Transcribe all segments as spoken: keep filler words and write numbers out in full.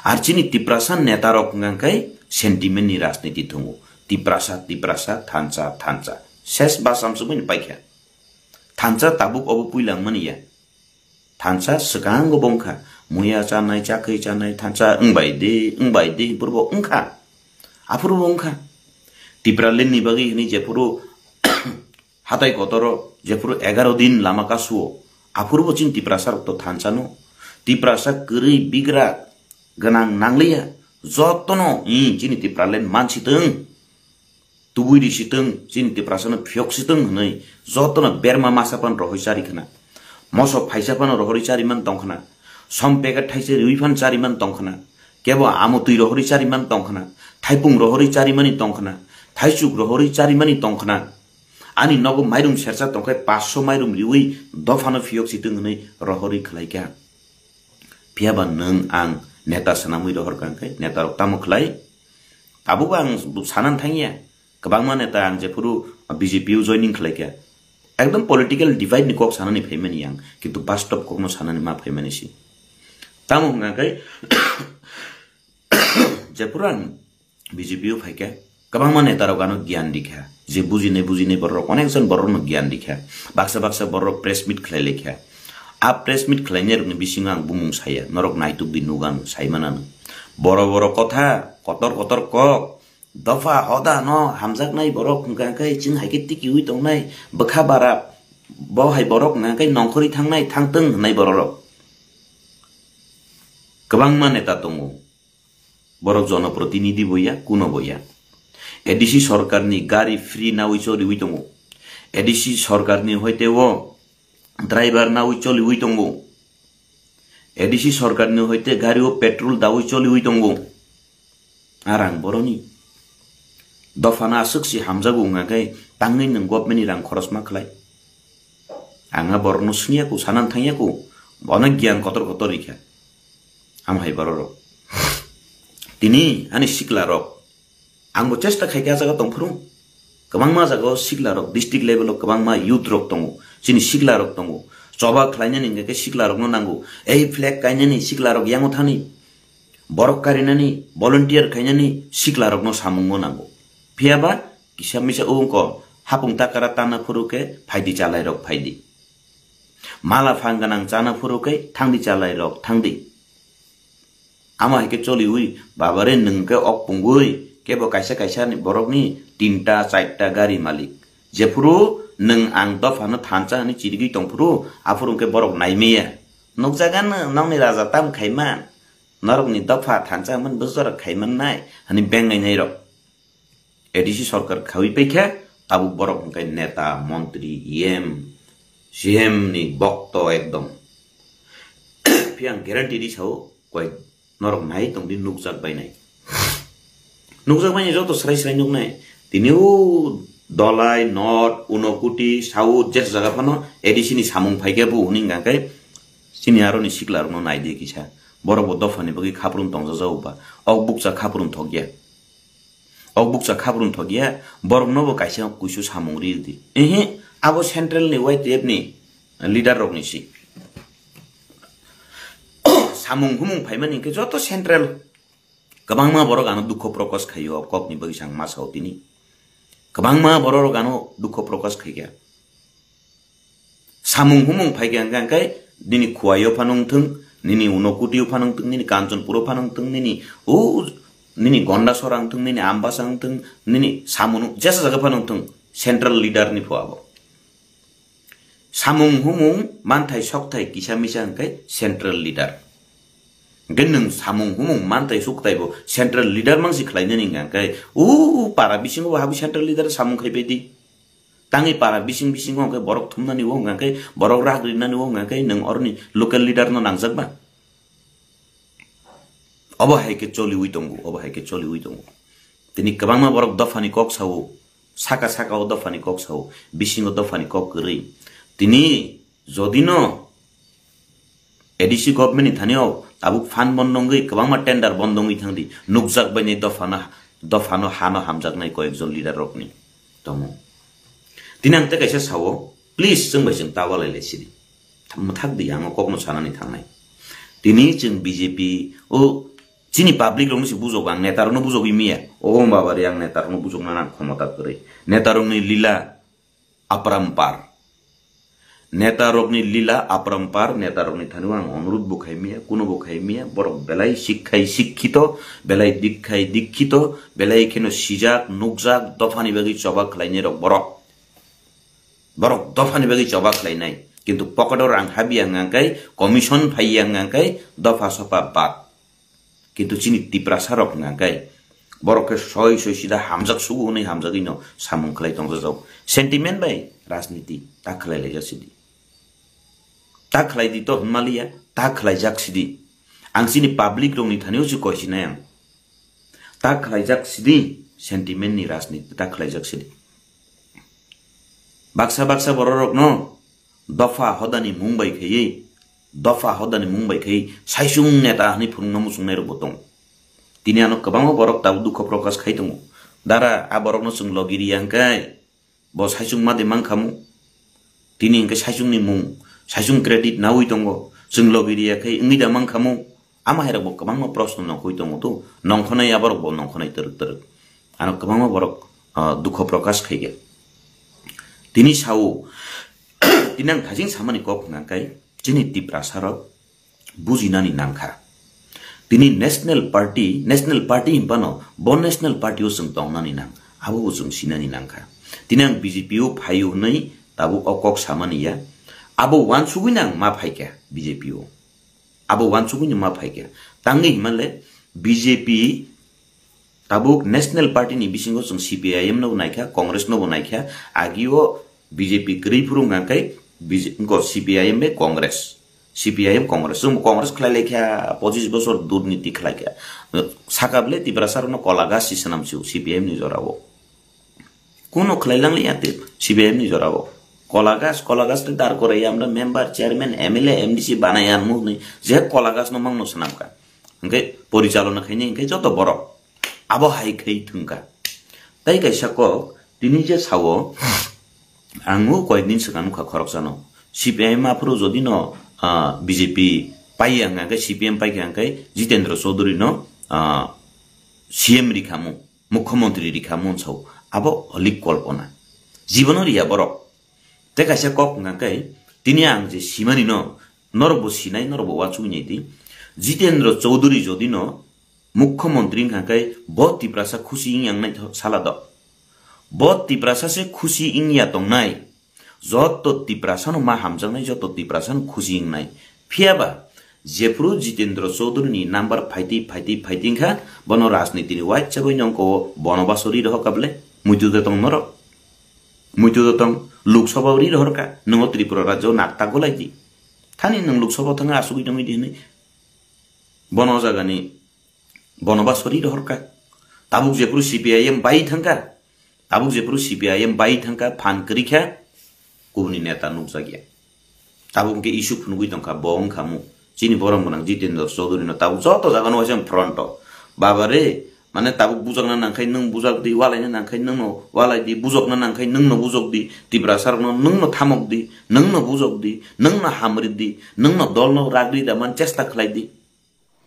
Ar chini Tiprasa netarok hwnkha khe sentiment ni rajniti thwngo. Tiprasa, Tiprasa, thansa, thansa. Ses basam sumui paikha. Thansa tabuk obo puilangmani ya. Thansa swkango bo wngkha. Muya chanai, chakhwi chanai, thansa wngbai di, wngbai di, hwnphuru bo wngkha. Aphuru bo wngkha. Tipraland ni bagwi hwnwi jephuru hatai kotoro, jephuru egaro din lama kasuo, aphuru bo chini Tiprasa rok to thansa no. Tiprasa kwrwi bigra gwnang nangliya, jotono, i, chini Tipraland mansitwng. Tubui ri sitwng, chini Tiprasano phiyok sitwng hwnwi jotono berma masa pan rohoi chari khna. Moso phaisa phano rohorwi chari man tong khna. Som packet thaisa riwi phan chari man tong khna. Kebo amo twi rohorwi chari man tong khna. Thaipung rohorwi chari mani tong khna. Thaichuk rohorwi chari mani tong khna. Ani nogo mairum sersa tong khe paanch sho mairum riwi dophano phiyok sitwng hwnwi rohorwi khlai kha. Phiya ba nwng ang neta swnamwi rohor kha khe neta rok tamo khlai? Tabuk ang sana thangya. Kwbangma neta ang jephuru B J P o joining khlai kha, ekdom political divide ni kok sanani phaimani ang, kintu bastob kokno sanani ma phaimani si. Tamo hwnka khe, jephuru ang B J P o phai kha, kwbangma neta rok ano gyan di kha, je bujinai bujinai borok rok, onek jon borok no gyan di kha, baksa baksa borok rok press meet khlai lai kha. A press meet khlainai rok ni bisingo ang bumung saya, norok naituk di nugo ang, sai manano. Boro boro kotha, kotor kotor kok, dopha hoda no hamjaknai borok hwnkha khe chwng hai khe tikiui tongnai, bwkha bara bo hai borok hwnkha khe nongkhorwi thangnai, thangtwng hwnwi borok rok. Kwbangma neta tongo, borok jonoprotinidhi bo ya, kuno bo ya. A D C sorkar ni gari free naui choliui tongo, A D C sorkar ni hoite o driver naui choliui tongo. A D C sorkar ni hoite gari o petrol daui choliui tongo. A rang boroni. Dopha no aswk si hamjago wngkha khe tangwi nwng government ni rang khoros ma khlai. Ang a borok no swngya ku, sanan thangya ku. Bono gyan kotor kotor rikha. Am hai borok rok. Tini ani sikla rok. Ang bo chesta khai khe a jaga tong phuru. Kwbangma jaga o sikla rok, district level o kwbangma youth rok tongo, chini sikla rok tongo. Choba khlainani hwnkhe sikla rok no nango. Ei flag kainani sikla rok yango thani. Borok karinani, volunteer khainani sikla rok no samungo nango. Phiya ba kisa misa o wngkha hapung takara tana phuru khe phaidi chalai rok phaidi. Mala phang gwnang chana phuru khe thangdi chalai rok thangdi. Amo hai khe choliui, babare nwng khe ok pungui, kebo kaisa kaisa ni borok ni tinta, charta gari malik. Jephuru nwng ang dopha no thansa hwnwi chirigwi tongphuru, aphuru hwnkhe borok naimeya. Nukjagan nokni raja tam khaiman, norok ni dopha thansa hwnmani bwsarok khaiman nai, hwnwi beng nai nai rok. A D C sorkar khaui paikha, tabuk borok hwnkhe neta, montri, E M, C M ni bokto ekdom. Phiya ang guarantee ri sao, koi norok nai tongdi nukjak bainai. Nukjak bainai joto srai srai nuknai. Tini o Dolai, North, Unokuti, South, jes jaga phano A D C ni samung phaikhe bo hwnwi hwnkha khe chini aroni sikla rokno naidi kisa. Borok bo dophani bagwi khaprum tongjajago ba. Ok bukcha khaprum thokya. Ok bukcha khaprum thokya, borokno bo kaisa kuisu samung ri di. Ehe, abo central ni Y T F ni leader rok ni si. Samung humung phaimani hwnkhe joto central. Kwbangma borok ano dukho prokash khaio, kok ni bagwi sang ma sao tini. Kwbangma borok rok ano dukho prokash khaikha. Samung humung phaikha hwnkha hwnkhe nini Khowai o phano wngthwng, nini Unokoti o phano wngthwng, nini Kanchanpur o phano wngthwng, nini o nini Gondasora wngthwng, nini Ambasa wngthwng, nini Samung jesa jaga phano wngthwng, central leader ni pho abo. Samung humung manthai sokthai kisa misa hwnkhe central leader. Hwnkhe nwng samung humung manthai sokthai bo central leader mangsi khlainani hwnkha hwnkhe o para bisingo bo habwi central leader samung khaibai di. Tangwi para bising bisingo hwnkhe borok thumnani o hwnkha khe, borok rak rinani o hwnkha khe, nwng oroni local leader no nangjak ba? Obo hai khe choliui tongo, obo hai khe choliui tongo. Tini kwbangma borok dophani kok sao, saka saka o dophani kok sao, bisingo dophani kok kwrwi. Tini jodi no A D C government ni thani o tabuk fund bondo wngwi kwbangma tender bondo wngwi thangdi, nukjak bainai dophano, dophano hano hamjaknai koyekjon leader rokni tongo. Tini ang tei kaisa sao, please chwng bai chwng ta walai lai sidi. Mwthak di ang o kokno sanani thangnai. Tini chwng B J P o Chini public rokno se bujok ang, neta rokno bujogwi miya. O baba re, ang neta rokno bujokna nang khomota kwrwi. Neta rokni lila aparampar. Neta rokni lila aparampar, neta rokni thani ang onurudh bo khai miya, kuno bo khai miya. Borok belai sikkhai sikkhito, belai dikkhai dikkhito, belai kheno sijak, nukjak, dophani bagwi choba khlainai rok borok. Borok dophani bagwi choba khlainai. Kintu pocket o rang habya hwnkha khe, commission phaiya hwnkha khe, dopha sopha bad. Kintu chini Tiprasa rok hwnkha khe, borok khe soi soi sida hamjak sugo hwnwi hamjagwino samung khlai tongjak. Sentiment bai rajniti ta khlai laijak sidi. Ta khlai di to hwnmaliya, ta khlaijak sidi. Ang chini public rokni thani o se koisinai ang. Ta khlaijak sidi, sentiment ni rajniti ta khlaijak sidi. Baksa baksa borok rokno dopha hodani mung bai khaiwi, dopha hodani mung bai khaiwi saisung neta hwnwi phunukna muchungnai rokbo tongo. Tini ano kwbangma borok tabuk dukho prokash khai tongo. Dara, a borokno chwng logi riya hwnkhe bo saisung ma de mankhamu. Tini hwnkhe saisungni mung, saisung credit naui tongo. Chwng logi riya khe wngwi da mankhamu. Ama hai rokbo kwbangma proshno nongkhoi tongo to, nongkhonai aborok bo nongkhonai twrwk twrwk. Ano kwbangma borok, ah, dukho prokash khaikha. Tini sao, tini ang thajing samani kok hwnkha khe, chini Tiprasa rok bujinani nangkha. Tini National Party, National Party hinphano bo National Party o chwng tongnani nang, abo bo chwng sinani nangkha. Tini ang B J P o phaio hwnwi tabuk o kok samani ya, abo uansugwi nang ma phaikha B J P o. Abo uansugwino ma phaikha. Tangwi hinmale B J P tabuk National Party ni bisingo chwng C P I M no naikha, Congress no bo naikha, agio B J P kwrwi phuru hwnkha khe B J P, C P I M bai Congress. C P I M Congress. Chwng Congress khlai laikha, pochis bosor durniti khlaikha. Saka bwle Tiprasa rokno kola gasi swnam sio C P I M ni jorao. Kuno khlai lang liya te C P I M ni jorao. Kola gas, kola gas te dar kore ya, amra member, chairman, M L A, M D C banai ya mung ni je kola gas no mang no swnam kha. Hwnkhe porichalona khaini hwnkhe joto borok. Abo hai khai thwng kha. Tai kaisa kok tini je sao, ang o koyek din swkang nukha khoroksa no. C P I M aphuru jodi no, ah, B J P pai ya hwnkhe, C P M pai kha hwnkhe Jitendra Chaudhury no, ah, C M rikhamu. Mukhyamantri rikha monsao, abo holik kolpona. Jibono riya borok. Tei kaisa kok hwnkha khe, tini ang je simani no, norok bo sinai, norok bo uansugwi nai di. Jitendra Chaudhury jodi no Mukhyamantri hwnkha khe, bo Tiprasa khusi wng yang nai sala do. Bo Tiprasa se khusi wng ya tongnai. Joto Tiprasano ma hamjaknai, joto Tiprasano khusi wngnai. Phiyaba, jephuru Jitendra Chaudhury ni number phaitwi, phaitwi, phaitwi wngkha, bono rajniti ni uaisa bai nongkho bono baso ri rohorkha bwle, muitu de tong norok. Muitu de tong, Lok Sabha ri rohorkha, nwngo Tripura rajyo nakta golai di. Thani nwng Lok Sabha thangwi asugwi tongwi di hwnwi. Bono o jagani Bono ba sori rohorkha. Tabuk jephuru C P I M bai thangkha. Tabuk jephuru C P I M bai thangkha, phan kwrwi kha, kubuni neta nukjakya. Tabuk hwnkhe issue phunugwi tongkha, bo wngkha mu. Chini borom gwnang Jitendra Chaudhury no tabuk joto jaga no waisa front o. Baba re, mane tabuk bujakna nangkhai nwng bujak di, walaina nangkhai nwng no walai di, bujokna nangkhai nwng no bujok di, Tiprasa rok no nwng no thamok di, nwng no bujok di, nwng no hamri di, nwng no dol no ragri da man chesta khlai di.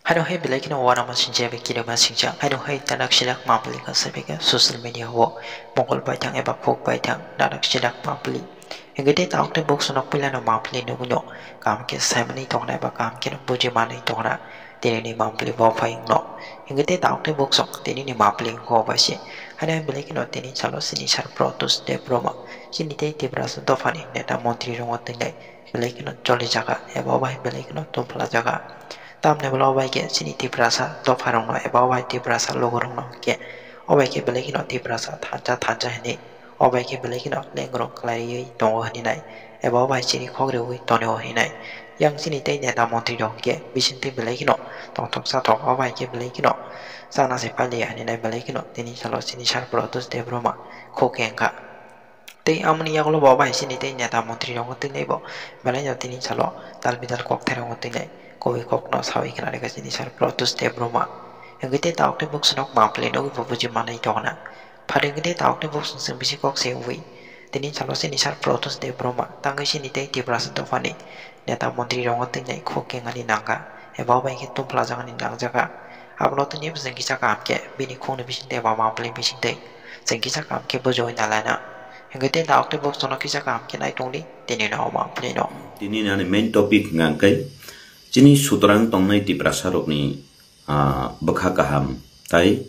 Haino hai belai kheno uanama singcha bai kirima singcha. Haino hai tanak silak mapli kha sabi khe social media o mongol baithang eba phuk baithang tanak silak mapli. Hingke tei tabuk tei buksuno puilano mapli nugwino kaham khe saimani tongna eba kaham kheno bujimanwi tongna tinini mapli bo phai wngno. Hingke tei tabuk tei buksong tinini mapli wngkha bai se. Haino hai belai kheno tini salo sini sar Protus Debbarma chini tei Tiprasa dophani neta montri rokno twinai belai kheno cholijakha eba o bai belai kheno tongphlajakha. Tamni bwla o bai khe chini Tiprasa dopharokno eba o bai Tiprasa logorokno hwnkhe o bai khe belai kheno Tiprasa thansa thansa hinwi o bai khe belai kheno lengrok khlaiwi tongo hwnwi nai eba o bai chini khok riwi tonio hwnwi nai. Yang chini tei neta montri rok hwnkhe bisingtwi belai kheno tongthok chathok o bai khe belai kheno chana se paliya hwnwi nai belai kheno tini salo chini sar Protus Debbarma khok khe wngkha. Tei amoni yagulo bo bai chini tei neta montri rok twi nai bo belai no tini salo tal bidal kok thai rok twi nai kubui kok no sawi khna rega chini sar Protus Debbarma. Hingke tei tabuk tei buksuno mapli nugwi bo buji manwi tongna. Phari hingke tei tabuk tei buksung chwng bisi kok se wi tini salo chini sar Protus Debbarma tangwi chini tei Tiprasa dophani neta montri rok twi nai khok kengani nangkha eba bai khe tongphlajak ani nangjakha. Abono tini chwng kisa kaham khe bini khungni bisingtwi ba mangpili bisingtwi chwng kisa kaham khe bujui nalaina. Hwnkhe tei nahok tei bwswkno kisa kaham khe nai tongdi tini no mangpili no. Tini ani main topic hwnkha khe chini sutrang tongnai Tiprasa rokni, ah, bwkha kaham tai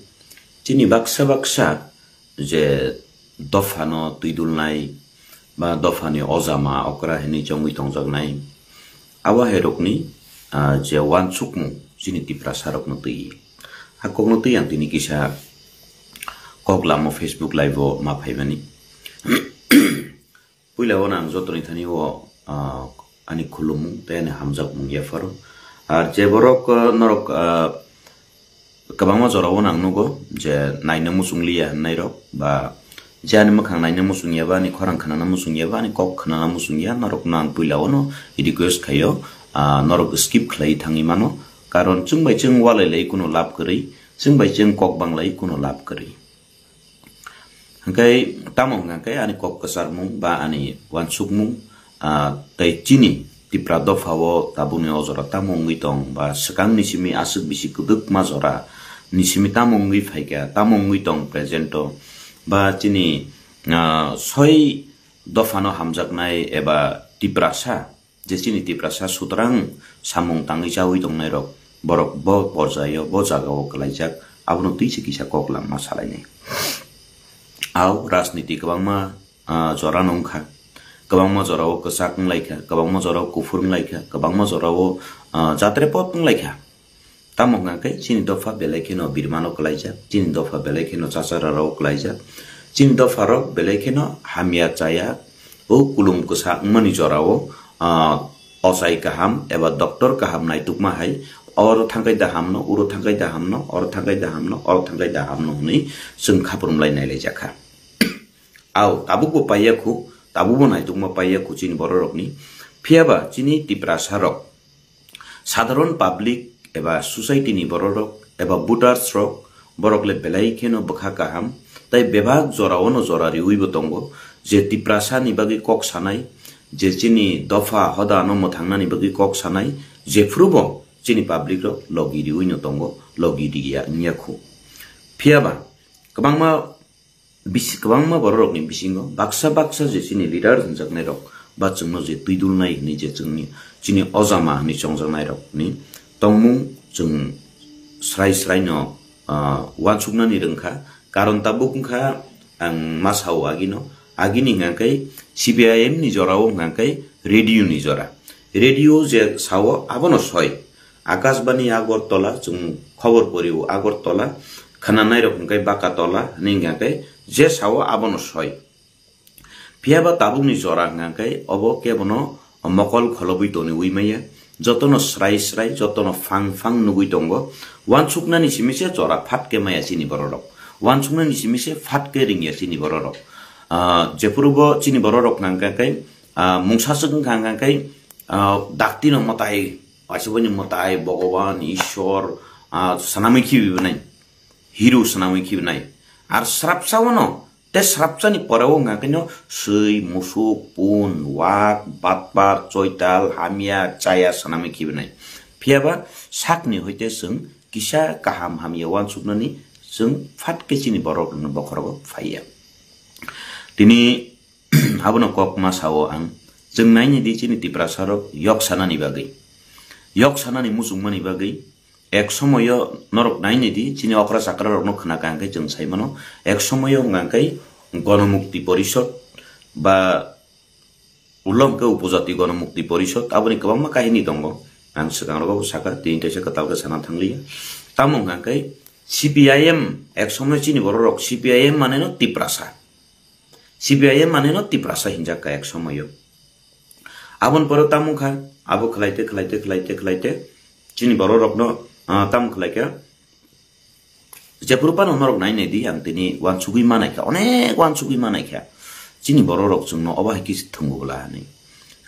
chini baksa baksa je dophano twidulnai ba dophani ojama okra hinwi chongwi tongjaknai, abo hai rokni, ah, je uansukmung chini Tiprasa rokno twi. A kokno twi ang tini kisa kok lama Facebook live o ma phaimani. Puila o ang jotoni thani o, ah, ani khulumung tei ani hamjakmung yapharo. Ar je borok, ah, norok, ah, kwbangma jorao ang nugo je naina muchung liya hwnnairok ba je ani mwkhang naina muchung ya ba ani khorang khnana muchung ya ba ani kok khnana muchung ya norokno ang puila ono request khaio, ah, norok skip khlai thangwi mano. Karon chwng bai chwng walai lai kuno lab kwrwi, chwng bai chwng kok banglai kuno lab kwrwi. Hwnkhe tamo hwnkha khe ani kok kwcharmung ba ani uansukmung, ah, tei chini Tipra dophao tabukni o jora tamo wngwi tong ba swkangni simi aswk bisi kwdwkma jora ni simi tamo wngwi phaikha, tamo wngwi tong present o ba chini, ah, soi dophano hamjaknai eba Tiprasa je chini Tiprasa sutrang samung tangwi chawi tongnairok, borok bo porjaio, bo jagao kwlaijak, abono twi se kisa kok lama salainai. Au rajniti kwbangma, ah, jorano wngkha, kwbangma jorao kwchak wnglaikha, kwbangma jorao kuphur wnglaikha, kwbangma jorao, ah, jatrepot wnglaikha. Tamo hwnkha khe chini dopha belai kheno birmano kwlaijak, chini dopha belai kheno chachararao kwlaijak, chini dopharok belai kheno hamya chaya, o kulum kwsa wngmani jorao, ah, ochai kaham eba doctor kaham naitukma hai, oro thangkai da hamno, uro thangkai da hamno, oro thangkai da hamno, oro thangkai da hamno hwnwi chwng khaprum lai nailaijakha. Au, tabukbo paiya khu, tabukbo naitukma paiya khu chini bororokni. Phiyaba chini Tiprasarok, sadharon public eba society ni bororok eba voters rok, borok le belai kheno bwkha kaham, tai bebak jorao'-no jora riwi bo tongo, je Tiprasa ni bagwi kok sanai, je chini dopha hoda no mwthangnani bagwi kok sanai, jephuru bo chini public rok logi riwi no tongo, logi riya wngya khu. Phiyaba kwbangma bisi-, kwbangma bororokni bisingo baksa baksa je chini leader hwnjaknairok ba chwngno je twidulnai hwnwi je chwngni, chini ojama hwnwi chongjaknairokni tongmung chwng srai sraino, ah, uansuknani rwngkha. Karon tabuk wngkha, ang ma sao agino, agini hwnkha khe C P I M ni jorao hwnkha khe radio ni jora. Radio je sao abono soi. Akashbani Agartala, chwng khobor porio Agartala, khwnanairok hwnkhe Bakatola hwnwi hwnkha khe je sao abono soi. Phiyaba tabukni jora hwnkha khe obo kebono mokol kholobwi toniwi maya, jotono srai srai, jotono phang phang nugwi tongo. Uansuknani simi se jora phat khe maya chini bororok. Uansuknani simi se phat khe ringya chini bororok. Ah, jephuru bo chini bororok hwnkha khe, ah, mungsaswk wngkha hwnkha khe, ah, daktino mwtai, paisaboni mwtai, Bhogoban, Ishwar, ah, swnamwi khibi bwnai, hero swnamwi khibi nai. Ar srapsa wano, te srapsani poreo hwnkha khe no swi, musuk, pun, wak, batpar, choital, hamya, chaya swnamwi khibi nai. Phiyaba sakni hoite chwng kisa kaham hamya uansuknani chwng phat khe chini borok rokno bokhorogo phaiya. Tini abono kok ma sao ang, chwng naini di chini Tiprasa rok yok sanani bagwi, yok sanani muchungmani bagwi, ek somoyo norok naini di chini okra chakra rokno khna ka hwnkhe chwng sai mano, ek somoyo hwnkha khe Gonomukti Porishod ba ulo hwnkhe Upojati Gonomukti Porishod, aboni kwbangma kahini tongo, ang swkang rogo saka, tini teisa kwtal khe sana thangliya. Tamo hwnkha khe C P I M, ek somoy chini bororok C P I M mane no Tiprasa. C P I M mane no Tiprasa hinjak kha ek somoyo. Aboni pore tamo kha, abo khlaite, khlaite, khlaite, khlaite, chini bororokno, ah, tamo khlaikha. Jephuru phano norok nainai di, ang tini uansugwi manaikha, onek uansugwi manaikha. Chini bororok chwngno obo hai khe thwngwi bwla hinwi.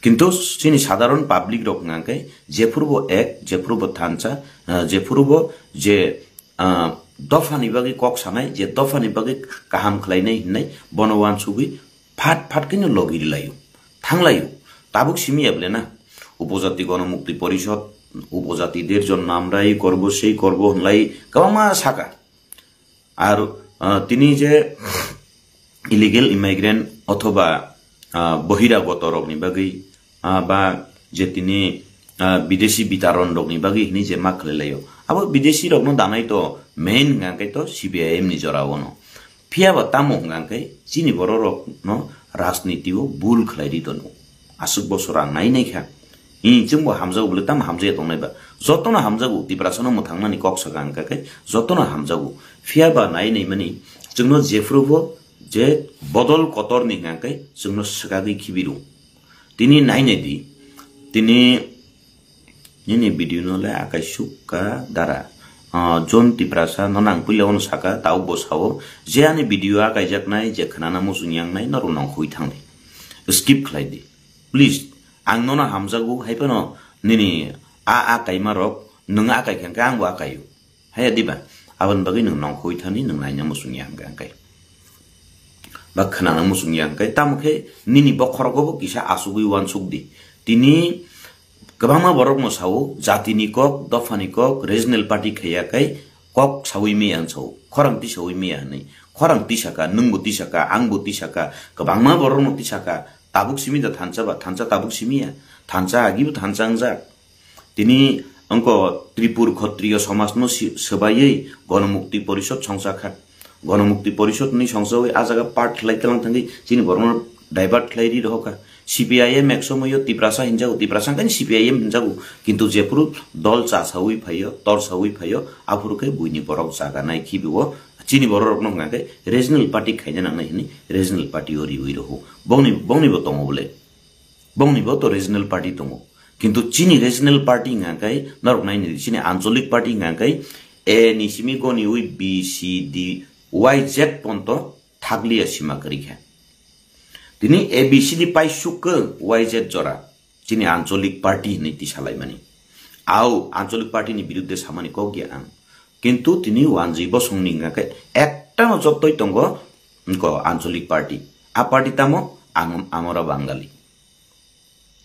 Kintu chini sadharon public rok hwnkha khe jephuru bo ek, jephuru bo thansa, ah, jephuru bo je ah, dophani bagwi kok sanai, je dophani bagwi kaham khlainai hwnwi bono uansugwi phat phat khe no logi rwlaio, thanglaio. Tabuk simi ya bole na, Upojati Gonomukti Porishod, Upojati derjon namrai korbo, sei korbo hwnlai kwbangma saka. Ar, ah, tini je illegal immigrant othoba, ah, bohiragoto rokni bagwi, ah, ba je tini, ah, bidesi bitaron rokni bagwi hini je ma khlai laio. Abo bidesi rokno danai to main hwnka khe to C P I M ni jora ono. Phiya ba tamo hwnka khe chini borok rokno rajniti o bul khlai ri tono. Aswk bosor ang nai nai kha. Hi, chwngbo hamjago bole tamo hamjaya tongnai ba. Jotono hamjago, Tiprasano mwthangnani kok saka hwnka khe jotono hamjago. Phiya ba nai nai mani chwngno jephuru bo je bodol kotorni hwnka khe chwngno swkagwi khibi rw. Tini nai nai di. Tini nini video no le akai suk ka dara. Ah, John Tiprasa no nang puila ono saka, tau bo sao je ani video akai jak nai, je khnana muchung yang nai, norok nong khui thang di. Skip khlai di. Please, ang nono hamjago, hai phano nini a, a kaima rok, nwng a kai kha khe angbo a kaio. Haya diba? Aboni bagwi nwng nongkhoi thani nwng naina muchung ya hwnka hwnkhe. Ba khwnana muchung ya hwnkhe. Tamo khe nini bokhorogo bo kisa asugwi uansuk di. Tini kwbangma borokno sao, jatini kok, dophani kok, regional party khaiya khai kok saui maya hwn sao. Khorang tisaui maya hwnwi. Khorang tisaka, nwngbo tisaka, angbo tisaka, kwbangma borokno tisaka. Tabuk simi da thansa ba, thansa tabuk simi ya. Thansa agibo thansa wngjak. Tini wngkha Tripur Khatriya somajno si-, swbaiwi Ganamukti Porishad songcha kha. Ganamukti Porishad ni songchawi a jaga part khlai tlang thangwi chini borokno divert khlai ri rohor kha. C P I M ek somoyo Tiprasa hinjago, Tiprasa wngkha ni C P I M hinjago. Kintu jephuru dol chasawi phaio, torsawi phaio, aphuru khe buini borok jaga nai khibiwo chini borok rokno hwnka khe regional party khaina nangnai hwnwi regional party o riwi rohor. Bongni, bongni bo tongo bole. Bongni bo to regional party tongo. Kintu chini regional party hwnka khe norok nai nini chini ancholic party hwnka khe A ni simi goni ui B, C, D, Y, Z ponto thakliya sima kwrwi kha. Tini A B C D pai suk khe Y Z jora chini ancholic party hinwi tisa laimani. Au ancholic party ni birudde samani kok ya ang. Kintu tini wanjwi bosongni hwnka khe ekta no jottoi tongo wngkha ancholic party. A party tamo ang amora Bangali.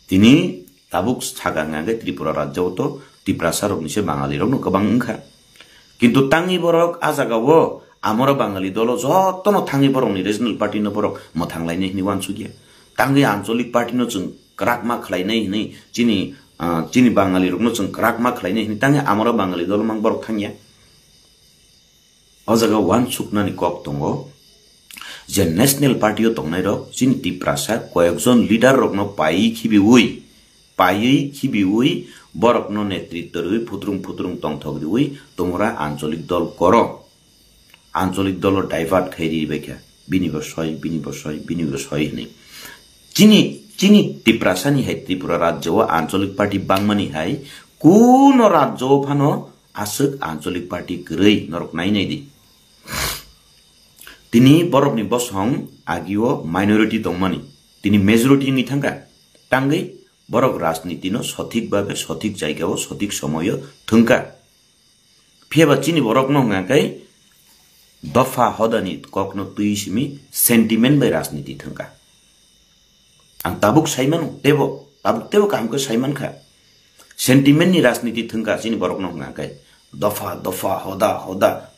Tini tabuk saka hwnka khe Tripura rajyo to Tiprasa rokni se Bangali rokno kwbang wngkha. Kintu tangwi borok a jaga o amora Bangali dolo jotono thangwi borokni regional party no borok mwthang lainai hinwi uansukya. Tangwi ancholic party no chwng kwrak ma khlainai hinwi chini, ah, chini Bangali rokno chwng kwrak ma khlainai hinwi tangwi amora Bangali dolo mang borok thangya. O jaga uansuknani kok tongo je national party o tongnairok chini Tiprasa koyekjon leader rokno paiwi khibiwi, paiwi khibiwi borokno netritto rwwi phutrung phutrung tongthok rwwi tumura ancholic dol koro. Ancholic dolo divert khai ri bai kha. Bini bo soi, bini bo soi, bini bo soi hinwi. Chini, chini Tiprasani hai Tripura rajyo o ancholic party bangmani hai kuno rajyo o phano aswk ancholic party kwrwi norok nai nai di. Tini borokni bosong agio minority tongmani, tini majority wngwi thangkha. Tangwi borok rajniti no sothik babe, sothik jaigao, sothik somoyo thwngkha. Phiya ba chini borokno hwnka khe dopha hodani kokno twi simi sentiment bai rajniti thwngkha. Ang tabuk sai mano, tebo, tabuk tebo kaham khe sai man kha. Sentiment ni rajniti thwngkha chini borokno hwnka khe dopha, dopha, hoda, hoda.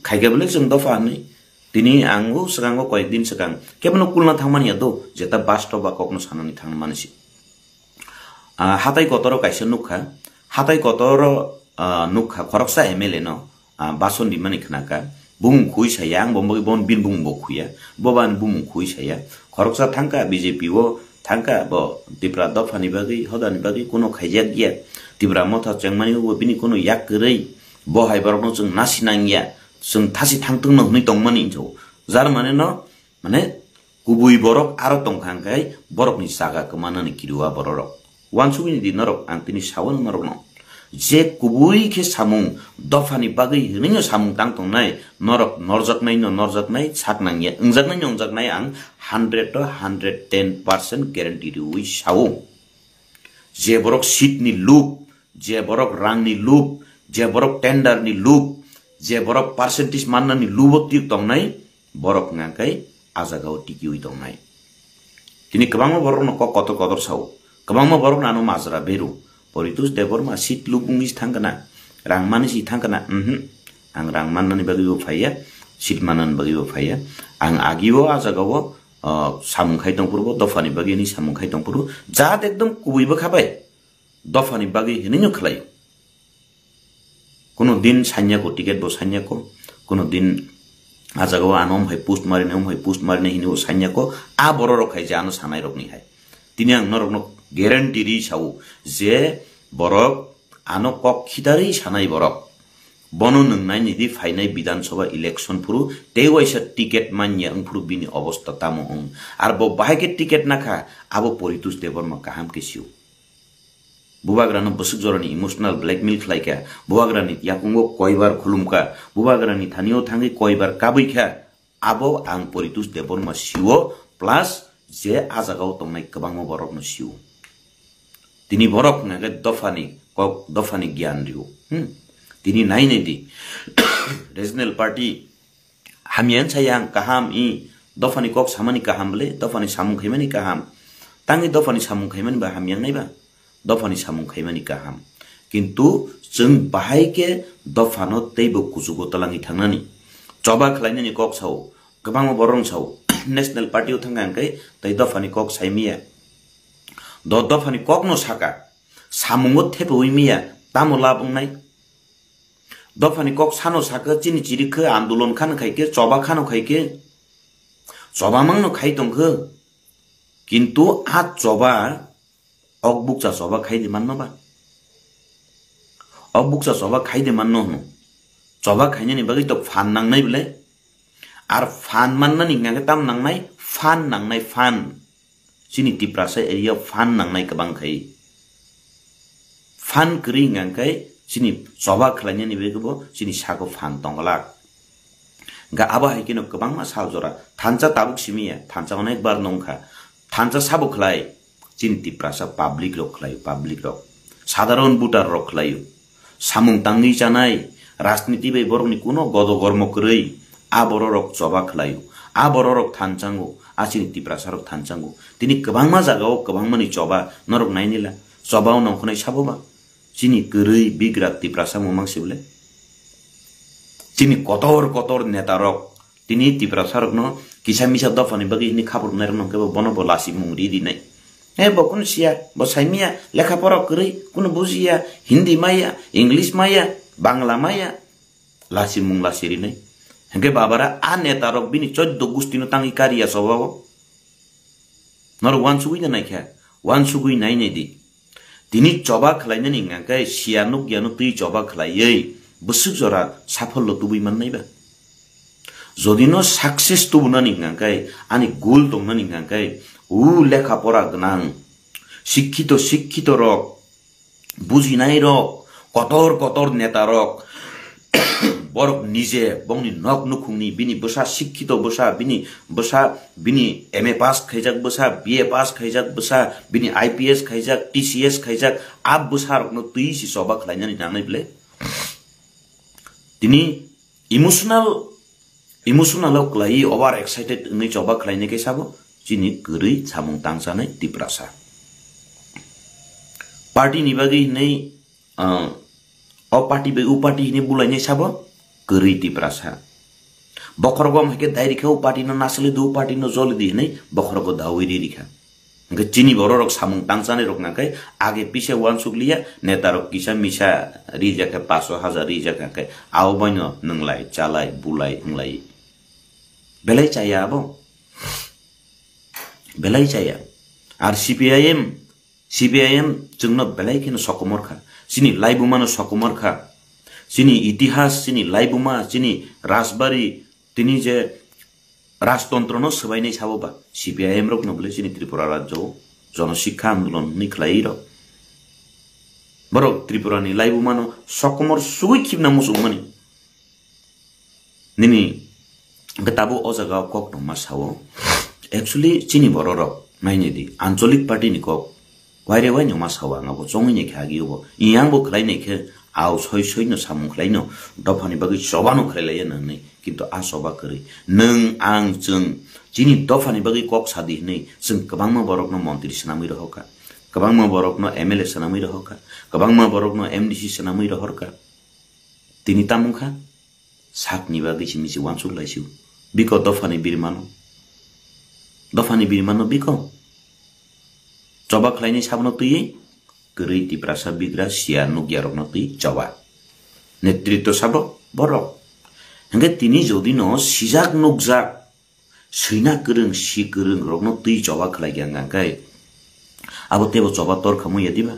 Khaikhe bole chwng dopha hinwi. Tini ang o swkango koyek din swkang kebono kulna thangmani ya do, jeta bastob ba kokno sanani thangmani si. Ah, hatai kotoro kaisa nukha, hatai kotoro, ah, nukha khoroksa M L A no, ah, bason rimani khnakha. Bumung khui saya, ang bo bagwi bon bin bumung bo khuya, bo ban bumung khui saya. Khoroksa thangkha B J P o, thangkha bo Tipra dophani bagwi, hodani bagwi kuno khaijak ya. Tipra motha chengmani bo bini kuno yak kwrwi. Bo hai borokno chwng nasi nangya, chwng thasi thangtwngno hwnwi tongmani hinjo. Jar mane no, mane, kubui borok aro tongkha hwnkhe borokni jaga kwmanani kiru a bororok. Uansugwi di norok, ang tini sao norokno. Je kubui khe samung dophani bagwi hwnwi no samung tang tongnai, norok norjaknai no norjaknai, sak nangya wngjaknai no wngjaknai, ang hundred to hundred ten percent guarantee riwi sao. Je borok seat ni luk, je borok rang ni luk, je borok tender ni luk, je borok percentage manna ni lubo tik tongnai, borok hwnka khe a jaga o tikiwi tongnai. Tini kwbangma borokno kok kotor kotor sao, kwbangma borokno ano majra beru, Poritos Debbarma seat lubungni si thangkana, rang mani si thangkana, mhm. Ang rang mannani bagwi bo phaiya, seat mannani bagwi bo phaiya. Ang agio a jagao, ah, samung khai tongphuru bo, dophani bagwi ni samung khai tongphuru, jat ekdom kubui bwkha bai, dophani bagwi hinwi no khlai. Kuno din sanya ko ticket bo sanya ko, kuno din a jagao ano om hai post marine, om hai post marine hinwi bo sanya ko, a borok rok hai je ano sanai rok ni hai. Tini ang norokno guarantee ri sao je borok ano kok khitarwi sanai borok. Bono nwng naini di phainai Bidhan Sabha election phuru tei waisa ticket manya wngphuru bini obostha tamo wng. Ar bo bahai khe ticket nakha, abo Poritos Debbarma kaham khe sio. Bubagrano bwswk jorani emotional blackmail khlaikha, bubagrani yakungo koibar khulumkha, bubagrani thanio thangwi koibar kabuikha. Abo ang Poritos Debbarma sio, plus je a jagao tongnai kwbangma borokno sio. Tini borok hwnka khe dophani kok, dophani giyan rio. Hmm. Tini nai nai di. Regional party hamya wng saya ang kaham i, dophani kok samani kaham bwle, dophani samung khaimani kaham. Tangwi dophani samung khaimani ba hamya wngnai ba? Dophani samung khaimani kaham. Kintu chwng bahai khe dophano teibo kuchugo twlangwi thangnani. Choba khlainani kok sao, kwbangma borok sao, National Party o thangkha hwnkhe tei dophani kok saimiya. Do dophani kokno saka, samungo thepaui miya, tamo lab wngnai? Dophani kok sano sakhe chini chirikhe andolon khano khaikhe, choba khano khaikhe, choba mangno khai tongkhe. Kintu a choba ok bukcha choba khai di manno ba? Ok bukcha choba khai di manno hwno. Choba khainani bagwi to phan nangnai bwle. Ar phan mannani hwnka khe tam nangnai? Phan nangnai, phan. Chini Tiprasa area phan nangnai kwbang khai. Phan kwrwi hwnka khe chini choba khlainani bagwi bo chini sago phan tongglak. Hwnkhe abo hai kheno kwbangma sal jora. Thansa tabuk simiya, thansa onek bar nongkha. Thansa sabo khlai, chini Tiprasa public rok khlaio, public rok. Sadharon voter rok khlaio. Samung tangwi chanai, rajniti bai borokni kuno godo gormo kwrwi, a bororok choba khlaio, a bororok thansango, a chini Tiprasarok thansango. Tini kwbangma jagao kwbangmani choba norok nainila, choba o nongkhonai sabo ba? Chini kwrwi bigra Tiprasa mumang se bwle? Chini kotor kotor netarok, tini Tiprasa rokno kisa misa dophani bagwi hini khaphur rwnai rokno kebo bono bo lasi mung ri rinai. He bo kunu siya, bo saimiya, lekha pora kwrwi, kunu bujiya, Hindi maya, English maya, Bangla maya, lasi mung lasi rinai. Hwnkhe babara a netarok bini choddo gustino tangwi kariya choba o. Norok wansugwi na naikha, wansugwi nai nai di. Tini choba khlainani hwnka khe siya nuk yano twi choba khlaiwi bwswk jora saphollo tubui mannai ba? Jodi no success tubunani hwnka khe, ani goal tongnani hwnka khe, u lekha pora gwnang, sikkito, sikkito rok, bujinai rok, kotor kotor neta rok, borok nije bongni nok nukhungni bini bwsa sikkito bwsa, bini bwsa, bini M A pass khaijak bwsa, B A pass khaijak bwsa, bini I P S khaijak, T C S khaijak, a bwsa rokno twi si choba khlainani nangnai bwle? Tini emotional, emotional o kwlai over excited wngwi choba khlainai khe sabo chini kwrwi samung tangchanai Tiprasa. Party ni bagwi hinwi, ah, o party bai u party hinwi bulainai sabo kwrwi Tiprasa. Bokhorogo hai khe dai rikha, u party no nasli di, u party no joli di hinwi bokhorogo dawi ri rikha. Hwnkhe chini bororok samung tangchanai rok hwnkhe age pise wansuk liya, neta rok kisa misa rijak khe, paso hajar rijak khe, abo baino nwnglai, chalai, bulai, wnglai. Belai chaya abo. Belai chaya. Ar C P I M, C P I M chwngno belai kheno sokomor kha. Chini laibuma no sokomor kha. Chini itihas, chini laibuma, chini rajbari, tini je rajtontro no swbainai sabo ba, C P I M rok no bwle chini Tripura rajyo o jono sikha andolon hwnwi khlai rok. Borok Tripura ni laibuma no sokomor sugwi khibna muchung mani. Nini hwnkhe tabuk o jaga o kok tongma sao. Actually, chini bororok nainai di, ancholik party ni kok waire waino ma sao ang abo chongwi nai khe agi obo. Iyang bo khlai nai khe au soi soi no samung khlai no, dophani bagwi choba no khlai lai ya nang nai. Kintu a choba kwrwi. Nwng, ang, chwng chini dophani bagwi kok sa di hwnwi chwng kwbangma borokno montri swnamwi rohor kha. Kwbangma borokno M L A swnamwi rohorkha, kwbangma borokno M D C swnamwi rohorkha. Tini tamo wngkha? Sakni bagwi simi se uansuk laisio. Biko dophani birimano. Dophani birimano biko. Choba khlaini sabono twiwi kwrwi Tiprasa bigra sia nukya rokno twi choba. Netritw sabo borok. Hwnkhe tini jodi no sijak nukjak swina kwrwng si kwrwng rokno twi choba khlai kha hwnkhe abo teibo choba tor khamwi ya diba?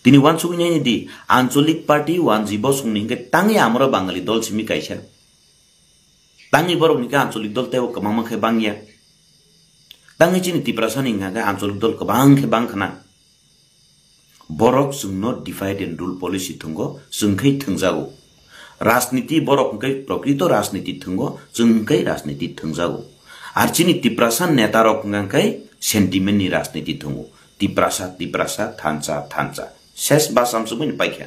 Tini uansugwi naini di, Ancholik Party Wanji Bosongni hwnkhe tangwi amoro Bangali dol simi kaisa. Tangwi borokni khe Ancholik dol teibo kwbangma khe bangya. Tangwi chini Tiprasani hwnkha khe Ancholik dol kwbang khe bang khna. Borok chwngno divide and rule policy thwngo, chwng khai thwngjago. Rajniti borok hwnkhe prokrito rajniti thwngo, chwng khai rajniti thwngjago. Ar chini Tiprasa netarok hwnkha khe sentiment ni rajniti thwngo. Tiprasa, Tiprasa, thansa, thansa. Ses basam sumui paikha.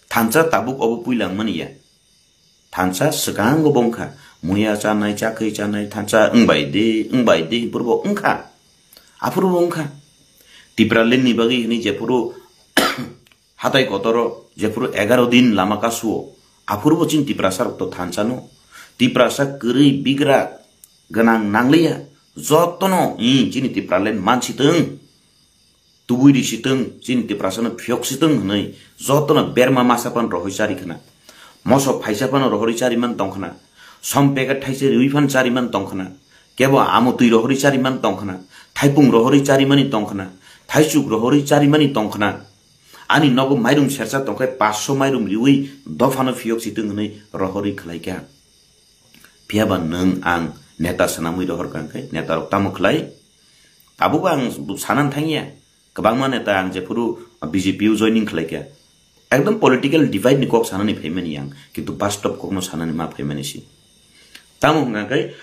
Thansa tabuk obo puilangmani ya. Thansa swkango bo wngkha. Muya chanai, chakhwi chanai, thansa wngbai di, wngbai di, hwnphuru bo wngkha. Aphuru bo wngkha. Tipraland ni bagwi hwnwi jephuru hatai kotoro, jephuru egaro din lama kasuo, aphuru bo chini Tiprasa rok to thansa no. Tiprasa kwrwi bigra gwnang nangliya. Jotono, i, chini Tipraland mansitwng. Tubui ri sitwng, chini Tiprasano phiyok sitwng hwnwi jotono berma masa phano rohoi chari khna. Mosok phaisa phano rohorwi chari man tong khna. Som packet thaisa riwi phano chari man tong khna. Kebo amotwi rohorwi chari man tong khna. Thaipung rohorwi chari mani tong khna. Thaichuk rohorwi chari mani tong khna. Ani nogo mairum sersa tong khe paanch sho mairum riwi dophano phiyok sitwng hwnwi rohorwi khlai kha. Phiya ba nwng ang neta swnamwi rohor kha hwnkhe neta rok tamo khlai? Tabukbo ang sanani thangya. Kwbangma neta ang jephuru B J P o joining khlai kha. Ekdom political divide ni kok sanani phaimani ang, kintu bastob kokno sanani ma phaimani si. Tamo hwnkha khe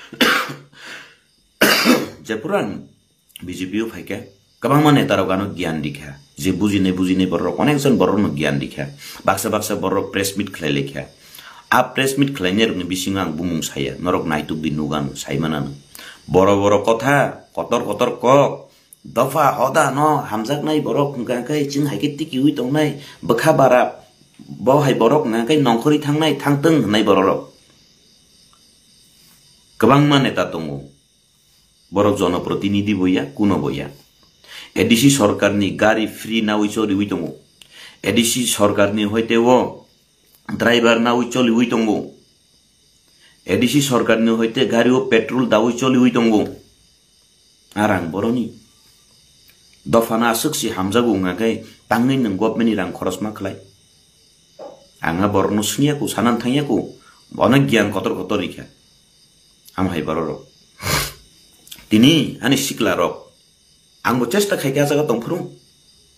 jephuru ang B J P o phaikha, kwbangma netarok ano giyan rikha, je bujinai bujinai bororok, onekjon bororokno giyan rikha. Baksa baksa bororok press meet khlai laikha. A press meet khlainairokni bisingo ang bumung saya, norok naitukdi nukano, saimanano. Boro boro kotha, kotor kotor kok, dopha hoda no hamjaknai borok hwnkha khe chwng hai khe tikiui tongnai, bwkha bara bo hai borok hwnkha khe nongkhorwi thangnai, thangtwng hwnwi bororok. Kwbangma neta tongo. Borok jonoprotinidhi bo ya, kuno bo ya. A D C sorkarni gari free nawi choliwi tongo. A D C sorkarni hoite o driver nawi choliwi tongo. A D C sorkarni hoite gari o petrol dawi choliwi tongo. Ar ang boroni dophano aswk si hamjago wngkha khe tangwi nwng government ni rang khorosma khlai. Ang a borokno swngya ku, sanani thangya ku, bono giyan kotor kotor rikha. Am hai bororok. Tini ani sikla rok. Ang bo chesta khai khe a jaga tong phuru.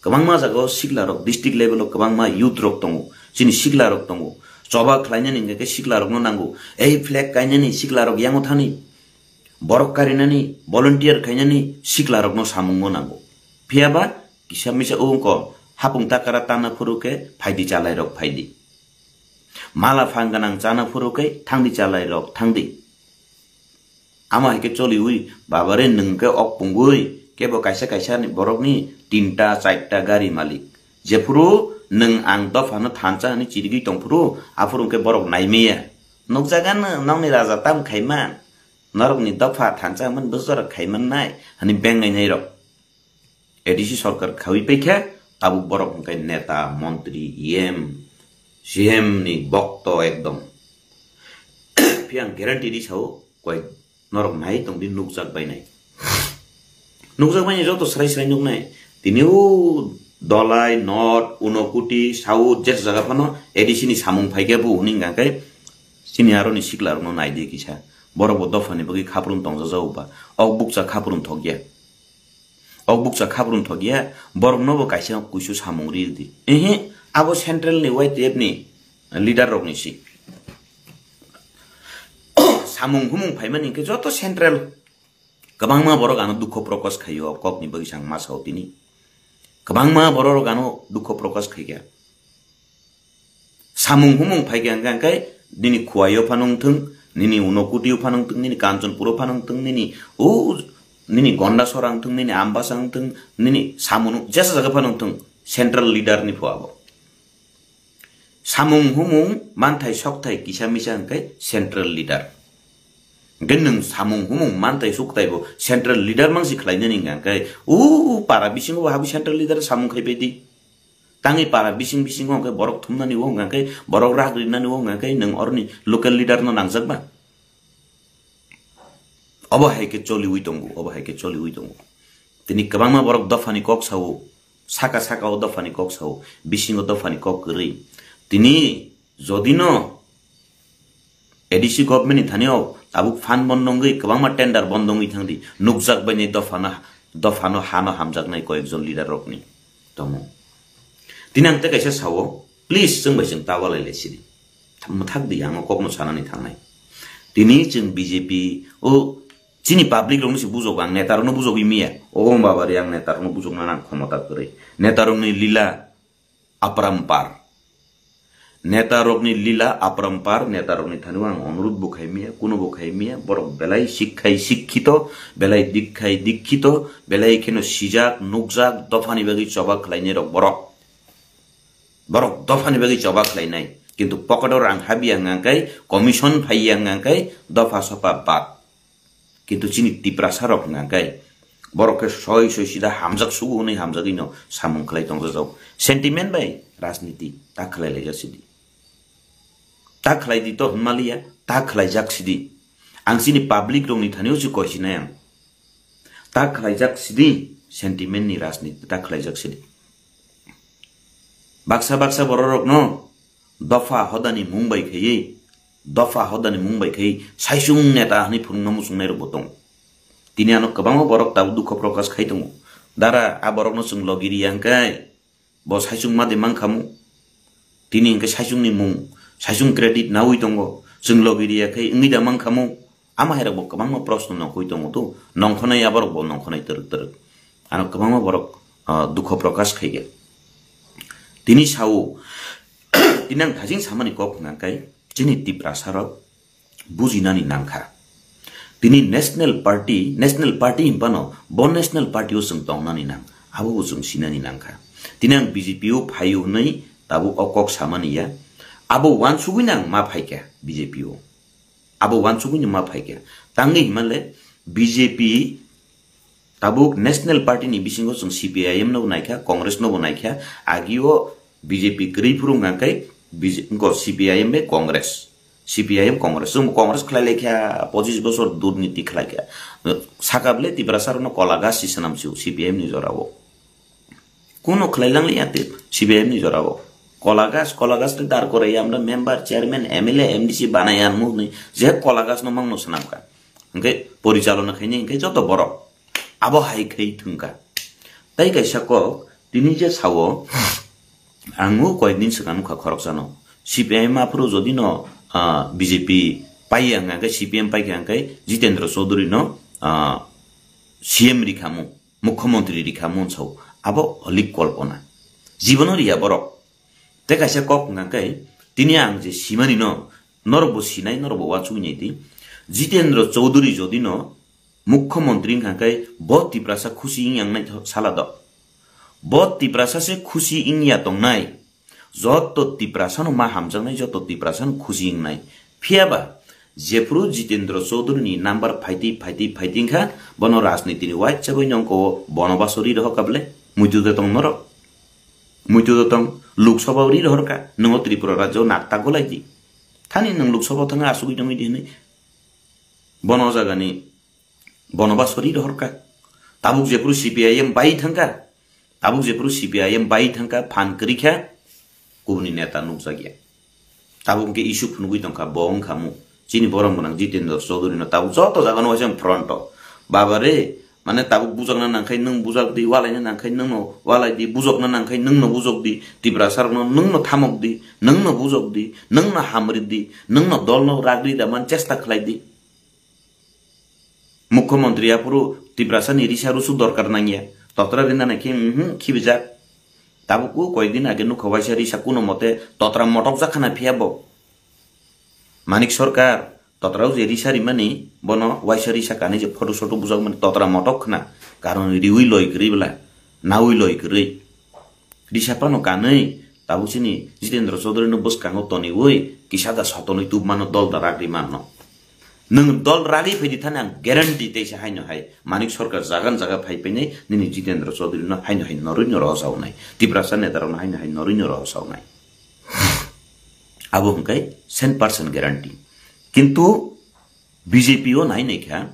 Kwbangma jaga o sikla rok, district level o kwbangma youth rok tongo. Chini sikla rok tongo. Choba khlainani hwnkhe sikla rokno nango. Ei flag kainani sikla rok yango thani. Borok karinani, volunteer khainani sikla rokno samungo nango. Phiya ba kisa misa o wngkha hapung takara tana phuru khe phaidi chalai rok phaidi. Mala phang gwnang chana phuru khe thangdi chalai rok thangdi. Amo hai khe choliwi, babare nwng khe ok pungwi, kebo kaisa kaisa ni borokni tinta, charta gari malik. Jephuru nwng ang dophano thansa hwnwi chirigwi tongphuru, aphuru khe borok naimaya. Nukjagan nokni raja tam khaiman, norokni dopha thansa hwnmani bwsarok khaimannai, hwnwi bengnainairok. A D C sorkar khawi paikha, tabuk borok hwnkhe neta, montri, E M, C M ni bokto ekdom. Phiya ang guarantee ri sao, koi norok nai tongdi nukjak bainai. Nukjak bainai joto srai srai nuknai. Tini o Dolai, North, Unokuti, South, je jaga phano A D C ni samung phaikhe bo hwnwi hwnkha khe chini aroni sikla rokno naidi kisa. Borok bo dophani bagwi khaprung tongjajago ba. Ok bukcha khaprung thokya. Ok bukcha khaprung thokya, borokno bo kaisa kuisu samung ri di. Ehe, abo central ni Y T F ni leader rokni si. Samung humung phaimani hwnkhe joto central. Kwbangma borok ano dukho prokash khaio, kokni bagwi sang ma sao tini. Kwbangma borok ano dukho prokash khaikha. Samung humung phaikha hwnkhe, hwnkhe nini Khowai o phano wngthwng, nini Unokoti o phano wngthwng, nini Kanchanpur o phano wngthwng, nini o nini Gondasora wngthung, nini Ambasa wngthung, nini Samung jesa jaga phano wngthung, central leader ni pho abo. Samung humung manthai sokthai kisa misa hwnkhe central leader. Hwnkhe nwng samung humung manthai sokthai bo central leader mangsi khlainani hwnkhe, o para bisingo bo habwi central leader samung khaibai di. Tangwi para bising bisingo hwnkhe borok thumnani o hwnkhe, borok rak rinani o hwnkhe, nwng oroni local leader no nangjak ba? Obo hai khe choliwi tongo, obo hai khe choliwi tongo. Tini kwbangma borok dophani kok sao, saka saka o dophani kok sao, bisingo dophani kok kwrwi. Tini jodi no A D C government ni thani o tabuk fund bondo wngwi kwbangma tender bondo wngwi thangdi, nukjak bai ni dophano, dophano hano hamjaknai koyekjon leader rokni tongo. Tini ang tei kaisa sao, please chwng bai chwng ta walai lai sidi. Mwthak di, ang o kokno sanani thangnai. Tini chwng B J P o chini public rokno se bujok, ang neta rokno bujogwi miya. O baba re, ang neta rokno bujokna nang khomota kwrwi. Neta rokni lila aparampar. Neta rokni lila aparampar, neta rokni thani o ang onurudh bo khai miya, kuno bo khai miya, borok belai sikhai sikhito, belai dikkhai dikkhito, belai kheno sijak, nukjak, dophani bagwi choba khlainai rok borok. Borok dophani bagwi choba khlainai. Kintu pocket o rang habya hwnkha khe, commission phaiya hwnkha khe, dopha sopha bad. Kintu chini Tiprasa rok hwnkha khe, borok khe soi soi sida hamjak sugo hwnwi hamjagwi no samung khlai tongjak. Sentiment bai rajniti ta khlai laijak sidi. Ta khlai di to hwnmaliya, ta khlaijak sidi. Ang chini public rokni thani o se koisinai ang. Ta khlaijak sidi, sentiment ni rajniti ta khlaijak sidi. Baksa baksa borok rokno dopha hodani mung bai khaiwi, dopha hodani mung bai khaiwi saisung neta hwnwi phunukna muchungnai rokbo tongo. Tini ano kwbangma borok tabuk dukho prokash khai tongo. Dara, a borokno chwng logi riya hwnkhe bo saisung ma de mankhamu. Tini hwnkhe saisungni mung, saisung credit naui tongo. Chwng logi riya khe wngwi da mankhamu. Ama hai rokbo kwbangma proshno nongkhoi tongo to, nongkhonai aborokbo nongkhonai twrwk twrwk. Ano kwbangma borok, ah, dukho prokash khaikha. Tini sao, tini ang thajing samani kok hwnkha khe, chini Tiprasa rok bujinani nangkha. Tini National Party, National Party hinphano bo National Party o chwng tongnani nang, abo bo chwng sinani nangkha. Tini ang B J P o phaio hwnwi tabuk o kok samani ya. Abo uansugwi nang ma phaikha B J P o. Abo uansugwi no ma phaikha. Tangwi hinmale B J P tabuk National Party ni bisingo chwng C P I M no bo naikha, Congress no bo naikha, agio B J P kwrwi phuru hwnkha khe B J, wngkha C P I M bai Congress. C P I M Congress. Chwng Congress khlai laikha, pochis bosor durniti khlaikha. Saka bwle Tiprasa rokno kola gas si swnam sio C P I M ni jorao. Kuno khlai lang liya te C P I M ni jorao. Kola gas, kola gas te dar korai amra member, chairman, M L A, M D C banai anmu hwnwi je kola gas no mangno swnamkha. Hwnkhe porichalona khaini hwnkhe joto borok. Abo hai khai thwngkha. Tai kaisa kok, tini je sao, ang o koyekdin swkang nukha khoroksano. C P I M aphuru jodi no, ah, B J P paiya hwnkha hwnkhe, C P M paikha hwnkhe Jitendra Chaudhury no, ah, C M rikhamu, Mukhyamantri rikhamu hwnsa o. Abo holik kolpona. Jibono riya borok. Tei kaisa kok hwnkha hwnkhe, tini ang je simani no, norok bo sinai, norok bo uansugwi nai di. Jitendra Chaudhury jodi no Mukhyamantri wngkha khe bo Tiprasa khusi wng yang nai sala do. Bo Tiprasa se khusi wng ya tongnai. Joto Tiprasa no ma hamjaknai, joto Tiprasa no khusi wngnai. Phiya ba, jephuru Jitendra Chaudhury ni number phaitwi, phaitwi, phaitwi wngkha, bono rajniti ni uaisa bai nongko bono baso ri rohor kha bwle, muitu de tong norok. Muitu de tong, Lok Sabha ri rohor kha, nwngo Tripura rajyo nakta golai di. Thani nwng Lok Sabha thangwi asugwi tongwi di hwnwi. Bono o jaga ni Bono ba sori rohorkha. Tabuk jephuru C P I M bai thangkha. Tabuk jephuru C P I M bai thangkha, phan kwrwikha, kubuni neta nukjakya. Tabuk hwnkhe issue phunugwi tongkha, bo wngkha mu. Chini borok gwnang Jitendra Chaudhury no tabuk joto jaga no waisa front o. Baba re, mane tabuk bujakna nangkhai nwng bujak di, walaina nangkhai nwng no walai di, bujokna nangkhai nwng no bujok di, Tiprasa rok no nwng no thamok di, nwng no bujok di, nwng no hamri di, nwng no dol no ragri da man chesta khlai di. Mukhyamantri aphuru Tiprasa ni risa rusu dorkar nangya. Totra rinani khe, mhm, khibijak. Tabukbo koikdin age nukha waisa risa kuno mote totra motokjak khana phiya bo. Manik Sarkar, Totra o je risa rimani, bono waisa risa kanwi je photo soto bujak mani totra motok khna, karon riwi loi kwrwi bwla, nawi loi kwrwi. Risa phano kanwi, tabuk chini Jitendra Chaudhary no bwskango toniwi kisa da sotonwi tubmano dol da ragri manno. Nwng dol ragwi phaidi thani ang guarantee teisa haino hai Manik Sarkar jagan jaga phai painai nini Jitendra Chaudhary no haino hai norwi no rohorsa wnai. Tiprasa neta rok no haino hai norwi no rohorsa wnai. Abo hwnkhe cent percent guarantee. Kintu B J P o nai nai kha,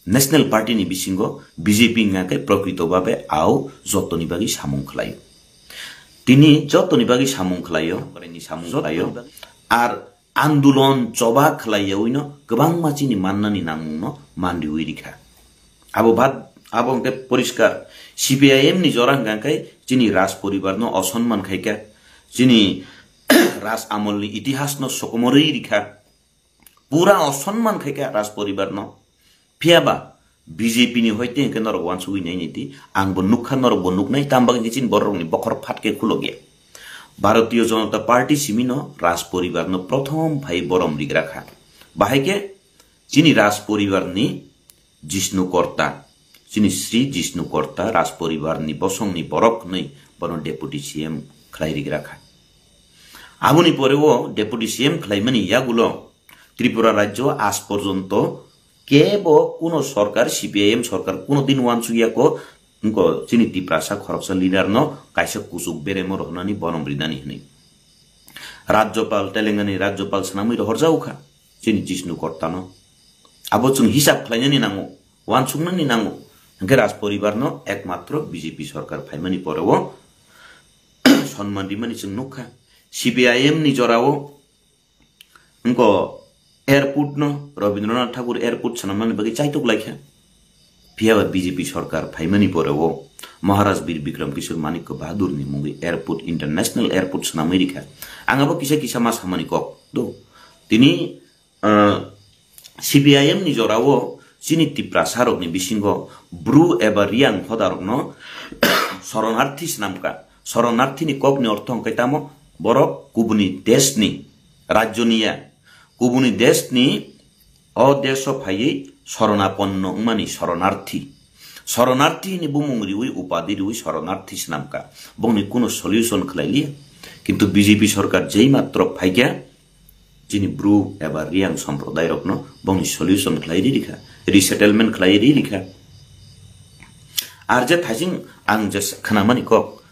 National Party ni bisingo B J P wngya khe prokrito babe ao jotoni bagwi samung khlaio. Tini jotoni bagwi samung khlaio, ni samung khlaio. Ar andolon choba khlaiyawi no kwbangma chini mannani nangmung no manriwi rikha. Abo bad, abo hwnkhe poriskar C P I M ni jora hwnkha khe chini Raj poribar no osonman khaikha, chini Raj amol ni itihas no sokomorwi rikha. Pura osonman khaikha Raj poribar no. Phiyaba B J P ni hoite hwnkhe norok wansugwi nainai di, ang bo nukha, norok bo nuknai, tamo bagwi chini borok rokni bokhorok phatke khulogya. Bharatiya Janata Party simi no Raj poribar no prothom phai borom rigra kha. Bahai khe chini Raj poribar ni Jishnu Korta, chini Sri Jishnu Korta Raj poribar ni bosong ni borok hwnwi bono Deputy C M khlai rigra kha. Aboni pore o Deputy C M khlaimani yagulo Tripura rajyo aaj porjonto kebo kuno sorkar, C P I M sorkar kuno din wansukya ko, wngko chini Tiprasa khoroksa leader no kaisa kuchuk beremo rohornani borom rinani hwnwi. Rajyopal, Telangana ni Rajyopal swnamwi rohorjago kha chini Jishnu Korta no. Abo chwng hisab khlainani nango, wansuknani nango. Hwnkhe Raj poribar no ekmatro B J P sorkar phaimani pore o sonman rimani chwng nukha. C P I M ni jora o wngko airport no, Rabindranath Thakur airport swnamnani bagwi chaitok laikha. Phiyaba B J P sorkar phaimani pore o Maharaj Bir Bikram Kishore Manikya Bahadur ni mungwi airport, international airport swnamwi rikha. Ang abo kisa kisa ma samani kok do. Tini, ah, C P I M ni jora o chini Tiprasa rokni bisingo Bru eba Riyang hoda rokno soronarthi swnamkha. Soronarthi ni kok ni ortho hwnkhe tamo? Borok kubuni desh ni, rajyo ni ya, kubuni desh ni o desh o phaiwi soronaponno wngmani soronarthi. Soronarthi hwnwi bumung riwi, upadi riwi soronarthi swnamkha. Bongni kuno solution khlai liya. Kintu B J P sorkar jei matro phaikha, chini Bru eba Riyang somprodai rokno bongni solution khlai ri rikha, resettlement khlai ri rikha. Ar je thaising ang je khnamani kok,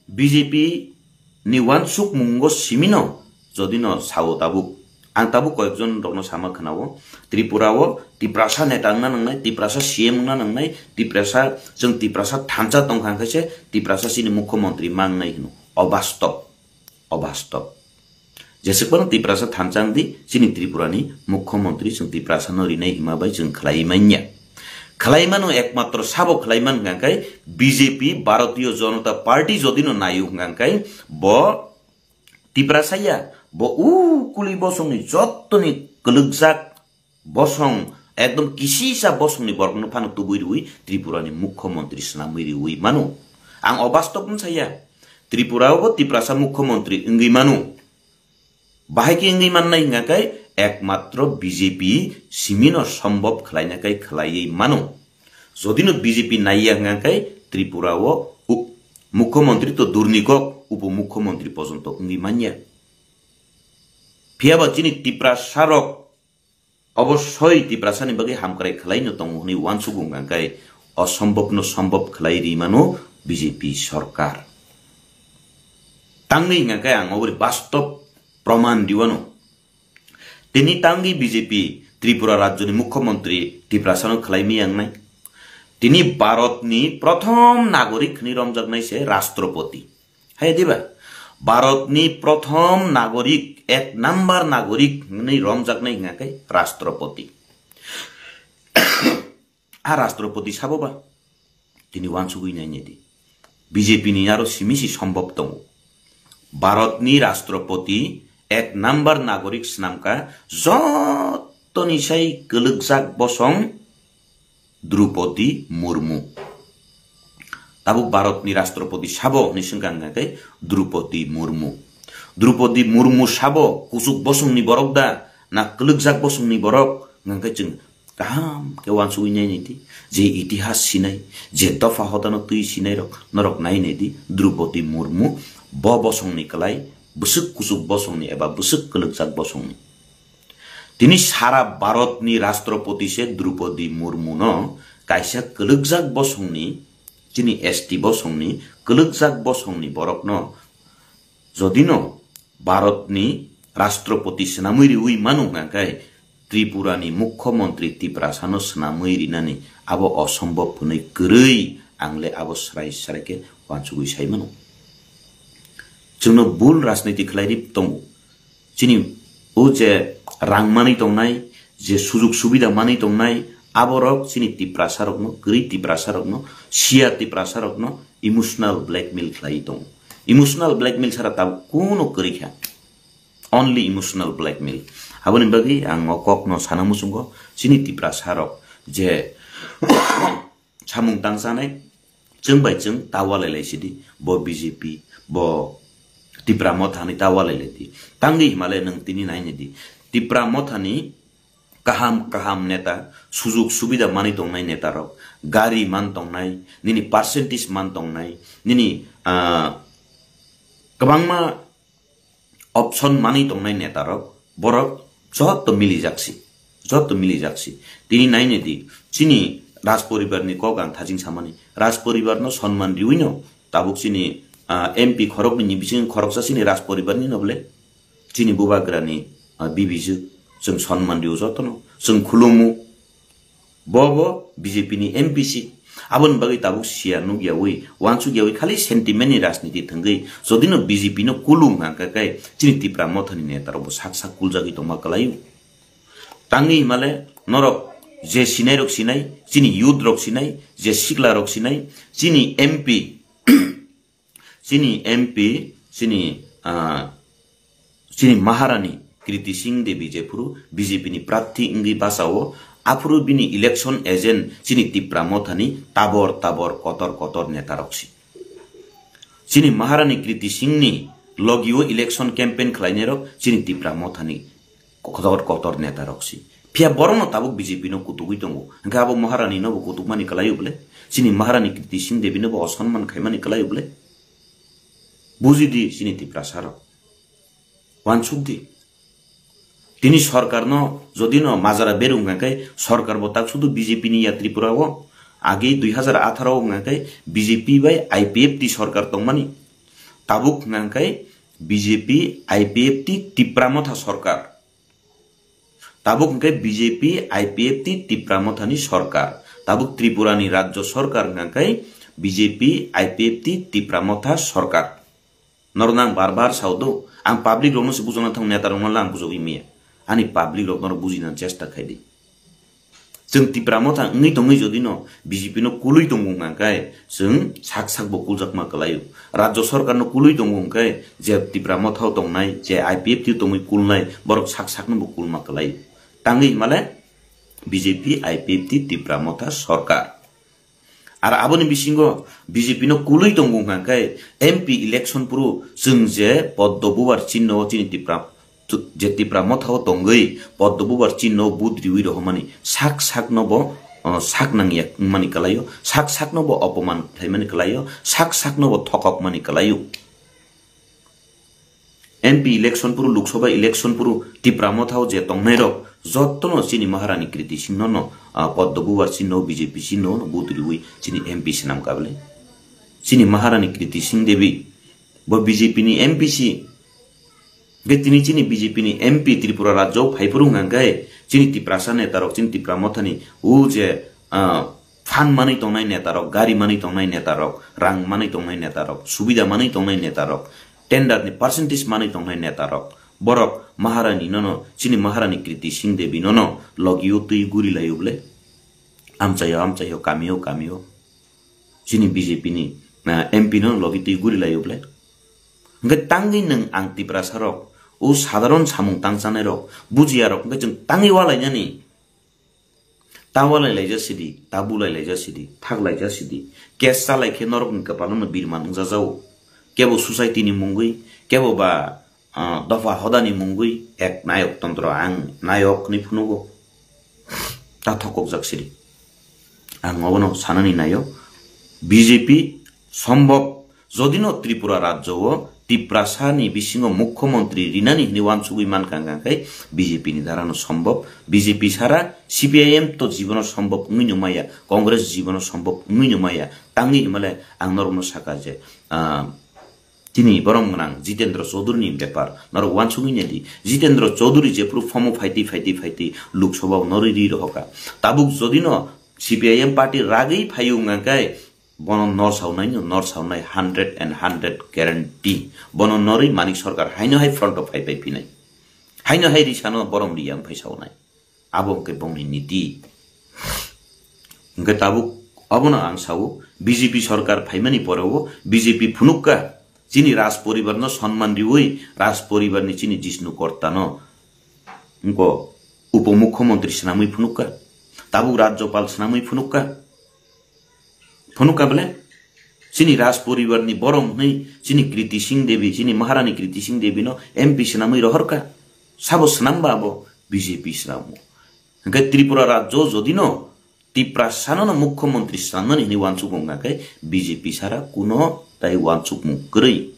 B J P ni wansukmungo simino jodi no sao tabuk. Ang tabuk koyekjon rokno sama khnao, Tripura o Tiprasa neta wngna nangnai, Tiprasa C M wngna nangnai, Tiprasa, chwng Tiprasa thansa tongkha hwnkhe se Tiprasa chini mukhyamantri mangnai hino. Obastop, obastop. Jeswk phano Tiprasa thansa wngdi, chini Tripura ni mukhyamantri chwng Tiprasa no rinai hima bai chwng khlai manya. Khlai mano ekmatro sabo khlai man hwnkha khe B J P, Bharatiya Janata Party jodi no naio hwnkha khe bo Tiprasa ya, bo ukuli bosongni jottoni kwlwkjak bosong, ekdom kisisa bosongni borokno phano tubui riwi Tripura ni mukhyamantri swnamwi riwi mano. Ang obastop wng saya, Tripura o bo Tiprasa mukhyamantri wngwi mano. Bahai khe wngwi mannai hwnkha khe ekmatro B J P simino sombhob khlaina khe khlaiwi mano. Jodi no B J P naiya hwnkha khe Tripura o u-, mukhyamantri to durni kok, upomukhyamantri pojonto wngwi manya. Phiyaba chini Tiprasa rok obossoi Tiprasa ni bagwi hamkrai khlai no tongo hwnwi uansukgo hwnkha khe osombhob no sombhob khlai ri mano B J P sorkar. Tangwi hwnkha khe ang obori bastob proman diwano. Tini tangwi B J P Tripura rajyoni mukhyamantri Tiprasano khlai miya wngnai. Tini Bharatni prothom nagorik hwnwi romjaknai se Rashtrapati. Hai diba? Bharatni prothom nagorik, ek number nagorik hwnwi romjaknai hwnkha khe Rashtrapati. A Rashtrapati sabo ba? Tini uansugwi nainai di. B J P ni aro simi si sombhob tongo. Bharatni Rashtrapati ek number nagorik swnamkha, jottoni sai kwlwkjak bosong Droupadi Murmu. Tabuk Bharatni Rashtrapati sabo hwnwi swngkha hwnkha khe Droupadi Murmu. Droupadi Murmu sabo kuchuk bosongni borok da? Na kwlwkjak bosongni borok, hwnkhe chwng kaham khe uansugwi nainai di, je itihas sinai, je dopha hodano twi sinai rok, norok nainai di, Droupadi Murmu, bo bosongni kwlai, bwswk kuchuk bosongni eba bwswk kwlwkjak bosongni. Tini sara Bharatni Rashtrapati se Droupadi Murmuno kaisa kwlwkjak bosongni, chini S T bosongni, kwlwkjak bosongni borokno jodino Bharatni Rashtrapati swnamwi riwi mano hwnkha khe Tripurani Mukhyamantri Tiprasano swnamwi rinani abo osombhob hwnwi kwrwi, ang le abo srai srai khe uansugwi sai mano. Chwngno bul rajniti khlai ri tongo. Chini o je rang manwi tongnai, je sujug subida manwi tongnai, aborok chini Tiprasa rokno, kwrwi Tiprasa rokno, siya Tiprasa rokno emotional blackmail khlai tongo. Emotional blackmail sara tabuk kuno kwrwi kha. Only emotional blackmail. Aboni bagwi ang o kokno sana muchungo, chini Tiprasa rok je samung tangsanai, chwng bai chwng ta walai lai sidi, bo B J P, bo Tipra Motha ni ta walai lai di. Tangwi himale nwng tini naini di. Tipra Motha ni kaham kaham neta, sujug subida manwi tongnai neta rok, gari man tongnai, nini percentage man tongnai, nini, ah, kwbangma option manwi tongnai neta rok, borok joto milijak si, joto milijak si. Tini naini di, chini Raj poribar ni kok ang thajing samani. Raj poribar no sonman riwi no, tabuk chini, ah, M P khorok ni bising khoroksa chini Raj poribar ni no bole. Chini bubagra ni, ah, bibijwk, chwng sonman riwo joto no, chwng khulumu. Bo bo B J P ni M P si. Aboni bagwi tabuk siya nukyawi, uansukyawi khali sentiment ni rajniti thwngwi. Jodino B J P no kulung hwnkha khe chini Tipra Motha ni neta rok bo sak sak kuljagwi tongma kwlaio. Tangwi himale norok je sinai rok sinai, chini youth rok sinai, je sikla rok sinai, chini M P Chini M P, chini, ah, chini Maharani Kriti Singh Devi jephuru B J P ni prarthi wngwi bachao, aphuru bini election agent chini Tipra Mothani tabor tabor kotor kotor netarok si. Chini Maharani Kriti Singh ni logio election campaign khlainairok chini Tipra Mothani kotor kotor netarok si. Phiya borokno tabuk B J P no kutugwi tongo. Hwnkhe abo Maharani no bo kutukmani kwlaio bole? Chini Maharani Kriti Singh Devi no bo osonman khaimani kwlaio bole? Buji di chini Tiprasa rok. Wansuk di. Tini sorkar no jodi no majara berung hwnkhe sorkar bo tak sudu B J P ni ya Tripura o. Agi dui hajar atharo o hwnkhe B J P bai I P F T sorkar tongmani. Tabuk hwnkhe B J P, I P F T, Tipra Motha sorkar. Tabuk hwnkhe B J P, I P F T, Tipra Mothani sorkar. Tabuk Tripura ni rajyo sorkar hwnkhe B J P, I P F T, Tipra Motha sorkar. Norok nang bar bar sao do. Ang public rokno se bujokna thang, neta rokno lang bujogwi maya. Ani public rok norok bujina chesta khai di. Chwng Tipra Motha wngwi tongwi jodi no B J P no kulwi tongo hwnkha khe chwng sak sak bo kuljakma kwlaio. Rajyo sorkar no kulwi tongo hwnkhe je Tipra Motha o tongnai, je I P F T o tongwi kulnai, borok sak sak no bo kulma kwlaio. Tangwi himale B J P, I P F T, Tipra Motha sorkar. Ar aboni bisingo B J P no kulwi tongo hwnkha khe M P election phuru chwng je Poddo Bubar chinno o chini Tipra, je Tipra Motha o tongwi Poddo Bubar chinno o vote riwi rohormani sak sak no bo, o, sak nangya wngmani kwlaio, sak sak no bo opoman khlaimani kwlaio, sak sak no bo thokokmani kwlaio. M P election phuru, Lok Sabha election phuru Tipra Motha o je tongnai rok jotono chini Maharani Kriti Singh no no, ah, Poddo Bubar chinno, B J P chinno no vote riwi chini M P swnam kabale. Chini Maharani Kriti Singh Devi bo B J P ni M P si. Hwnkhe tini chini B J P ni M P Tripura rajyo o phai phuru hwnkha khe chini Tiprasa neta rok, chini Tipra Mothani o je, ah, phan manwi tongnai netarok, gari manwi tongnai netarok, rang manwi tongnai netarok, subida manwi tongnai netarok, tender ni percentage manwi tongnai netarok, borok Maharani nono, chini Maharani Kriti Singh Devi nono logio twi guri laio bole? Amchaio, amchaio, kamio, kamio. Chini B J P ni, ah, M P no logi twi guri laio bole? Hwnkhe tangwi nwng ang Tiprasa rok, o sadharon samung tangchanai rok, bujiya rok, hwnkhe chwng tangwi walainani. Ta walai laijak sidi, ta bulai laijak sidi, thak laijak sidi. Case chalai khe norokni kwpalo no birman wngjajago. Kebo society ni mungwi, kebo ba, ah, dopha hodani mungwi ek nayok tantro ang nayok hinwi phunugo. Ta thokokjak siri. Ang obono sanani naio. B J P sombhob jodino Tripura rajyo o Tiprasa ni bisingo mukhyamantri rinani hinwi wansugwi mankha hwnkha khe B J P ni darano sombhob. B J P sara C P I M to jibono sombhob wngwi no maya, Congress jibono sombhob wngwi no maya. Tangwi himale ang norokno sakha je, ah, Tini borom gwnang Jitendra Chaudhary ni bepar norok wansugwi naidi. Jitendra Chaudhary jephru phomo phaiti phaiti phaiti Lok Sabha o norwi ri rohoka. Tabuk jodino C P I M party ragwi phaio wngkha khe bono nor sawnai no nor sawnai hundred and hundred guarantee. Bono norwi Manik Sarkar haino hai front o phai phai phinai. Haino hai risano borom riya wng phai sawnai. Abo hwnkhe bongni niti. Hwnkhe tabuk obono ang sao, B J P sorkar phaimani poreo B J P phunukka, chini raj poribarno sonman riwi raj poribarni chini Jishnu Kortano wngko upomukhyamantri swnamwi phunukka, tabuk rajyopal swnamwi phunukka. Phunukha bole? Chini raj poribar ni borom hwnwi chini Kriti Singh Devi, chini Maharani Kriti Singh Devi no M P swnamwi rohorkha. Sabo swnamba abo B J P swnamo. Hwnkhe Tripura rajyo jodi no Tiprasa no mukhyamantri swnamnani hwnwi wansukmung hwnkha khe B J P sara kuno tai wansukmung kwrwi.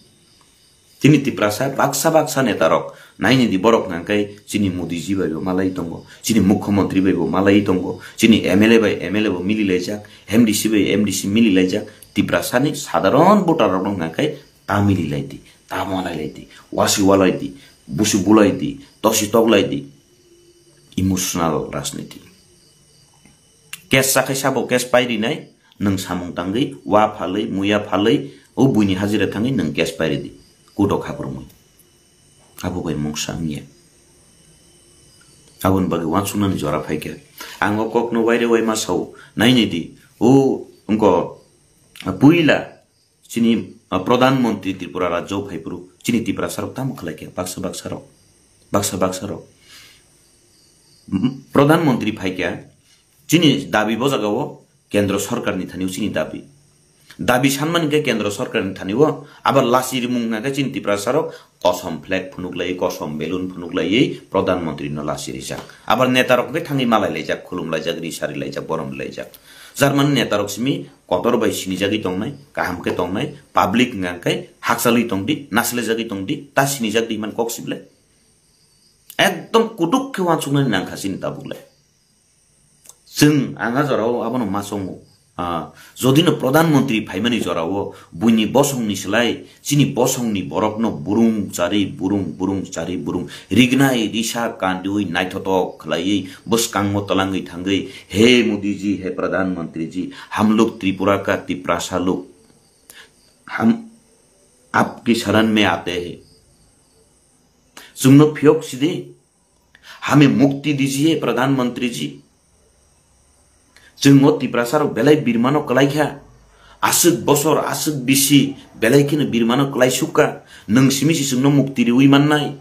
Chini Tiprasa baksa baksa netarok naini di borok hwnkha khe chini Modi ji bai bo malai tongo, chini mukhyamantri bai bo malai tongo, chini M L A bai M L A bo mili laijak, M D C bai M D C mili laijak, Tiprasa ni sadharon voter rok no hwnkha khe ta mili lai di, ta malai lai di, wasi walai di, busi bulai di, tosi tok lai di, emotional rajniti. Case chakhai sabo case pai rinai, nwng samung tangwi, wa phalwi, muya phalwi, o buini hajira thangwi nwng case pai ridi. Kutok haprumwi. Abo bai mungsa wngya. Aboni bagwi wansuknani jora phaikha. Ang o kokno waire waima sao, nainai di. O wngko puila Chini, ah, Pradhan Mantri Tripura rajyo phaiphuru, chini Tiprasa rok tamo khlai khe, baksa baksa rok, baksa baksa rok. M-, Pradhan Mantri phaikha, chini dabi bo jaga o Kendra Sarkar ni thani o chini dabi. Dabi sanmani khe Kendra Sarkar ni thani o, abar lasi rimung hwnkha khe chini Tiprasa rok kosom flag phunuk lai, kosom balloon phunuk lai Pradhan Mantri no lasi rijak. Abar neta rok khe thangwi malai laijak, khulum laijak, ri sari laijak, borom laijak. Jarmani neta rok simi kotor bai sinijagwi tongnai, kaham khe tongnai, public hwnkha khe hakchalwi tongdi, nasilajagwi tongdi, ta sinijak di himani kok sible. Ekdom kutuk khe wansuknani nangkha chini tabuk le. Chwng ang a jorao abono ma chongo. Ah, jodino Pradhan Mantri phaimani jorao buini bosongni slai chini bosongni borokno burung chari, burung, burung chari, burung rignai risa kandiui naithotok khlaiwi bwskango twlangwi thangwi, "He Modi ji, he Pradhan Mantri ji, hum log Tripura ka Tiprasa log, hum aapki sharan mein aate hain. Chwngno phiyok sidi, hame mukti dijiye Pradhan Mantri ji." Chwng o Tiprasa rok belai birmano kwlai kha. Aswk bosor, aswk bisi belai kheno birmano kwlai sukha. Nwng simi si chwngno mukti riui mannai.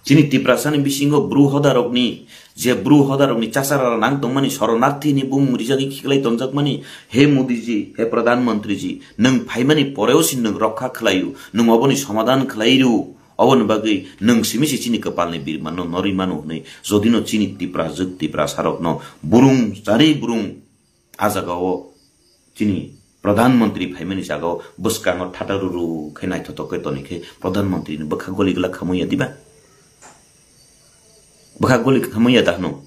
Chini Tiprasa ni bisingo bru hoda rokni, je bru hoda rokni chachara nang tongmani, soronarthi ni bumung rijagwi khiklai tonjakmani, "He Modi ji, he Pradhan Mantri ji, nwng phaimani poreo si nwng rokha khlaio, nwng oboni somadhan khlai rio." Oboni bagwi nwng simi si chini kwpalni birmano norwi mano hwnwi, jodino chini Tiprajwk Tiprasarokno burung chari burung a jagao chini Pradhan Mantri phaimani jagao bwskango thataruru khe naithotok khe tonikhe Pradhan Mantrini bwkha goli glak khamwi ya diba? Bwkha goli khamwi ya da hwno?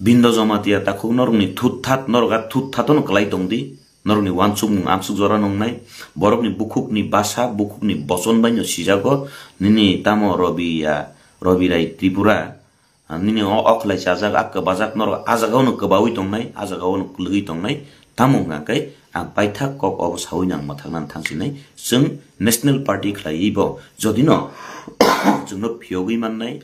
Bindo Jamatia takhuk norokni thut that, norok a thut thatno kwlai tongdi. Norokni wansukmung amsuk jora nongnai. Borokni bukhukni basa, bukhukni bochon baino sijago. Nini tamo Robi ya, Robi Rai Tripura, ah, nini o, o khlai chajak, a kwbajak norok a jagao no kwbaui tongnai, a jagao no kwlwgwi tongnai. Tamo wngkha khe ang paithak kok obo saui nang mwthaknani thangsinai. Chwng National Party khlaiwi bo jodino chwngno phiyogwi mannai,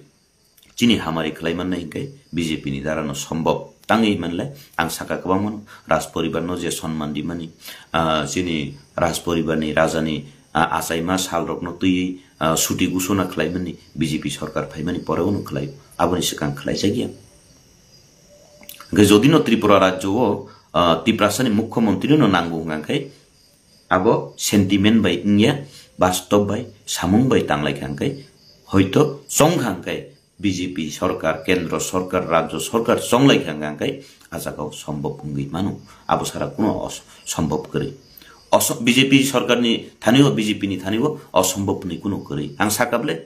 chini hamari khlai mannai hinkhe B J P ni dara no sombhob tangwi manle ang saka kwbangma no raj poribar no je sonman rimani, ah, chini raj poribar ni raja ni, ah, achaima sal rok no twiwi, ah, suti gusona khlai mani B J P sorkar phai mani pore o no khlai, aboni swkang khlai jak ya. Hinkhe jodi no Tripura rajyo o, ah, Tiprasa ni mukhyamantri no nango hwnkha khe, abo sentiment bai wngya, bastob bai, samung bai tanglai kha hwnkhe, hoito chong kha hwnkhe, B J P sorkar, kendro sorkar, rajyo sorkar chonglai kha hwnkhe, a jaga o sombhob wngwi mano. Abo sara kuno os-, sombhob kwrwi. Os-, B J P sorkarni thani o, B J P ni thani o osombhob hwnwi kuno kwrwi. Ang sakha bwle,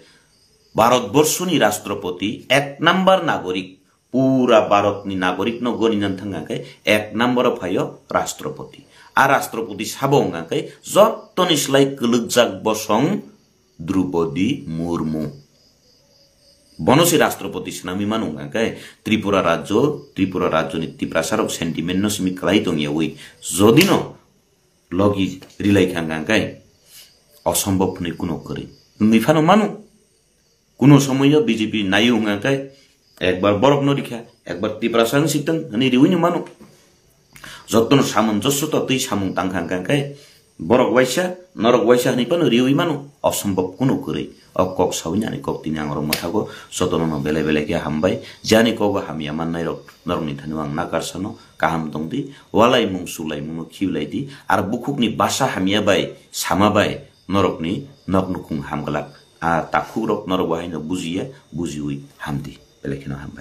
Bharat borshoni rashtrapati, ek number nagorik, pura Bharatni nagorikno goni nan thang khe ek number o phaio rashtrapati. A rashtrapati sabo wng khe jotoni slai kwlwkjak bosong Droupadi Murmu. Bono se rashtrapati swnamwi mano wng khe Tripura rajyo, Tripura rajyoni Tiprasarok sentiment no simi kwlai tongyawi jodino logi rilai kha hwnkha khe osombhob hwnwi kuno kwrwi wngwi phano mano. Kuno somoio B J P naio hwnkha khe ekbar borokno rikha, ekbar Tiprasa wng sitwng hwnwi riwino mano. Jotono samonjosso to twi samung tang kha hwnkha khe borok waisa, norok waisa hwnwi phano riwi mano, osombhob kuno kwrwi. O kok sawi nani kok tini ang oro mwthago, jotono no belai belai khe hambai. Jani kogo hamya mannai rok norokni thani ang nakar sano, kaham tongdi, walaimung sulaimung no khiwlai di, ar bukhukni basa hamya bai, sama bai, norokni nok nukhung hamglak. A takhuk rok norok bo haino bujiya, bujiwi hamdi. Belai kheno hambai.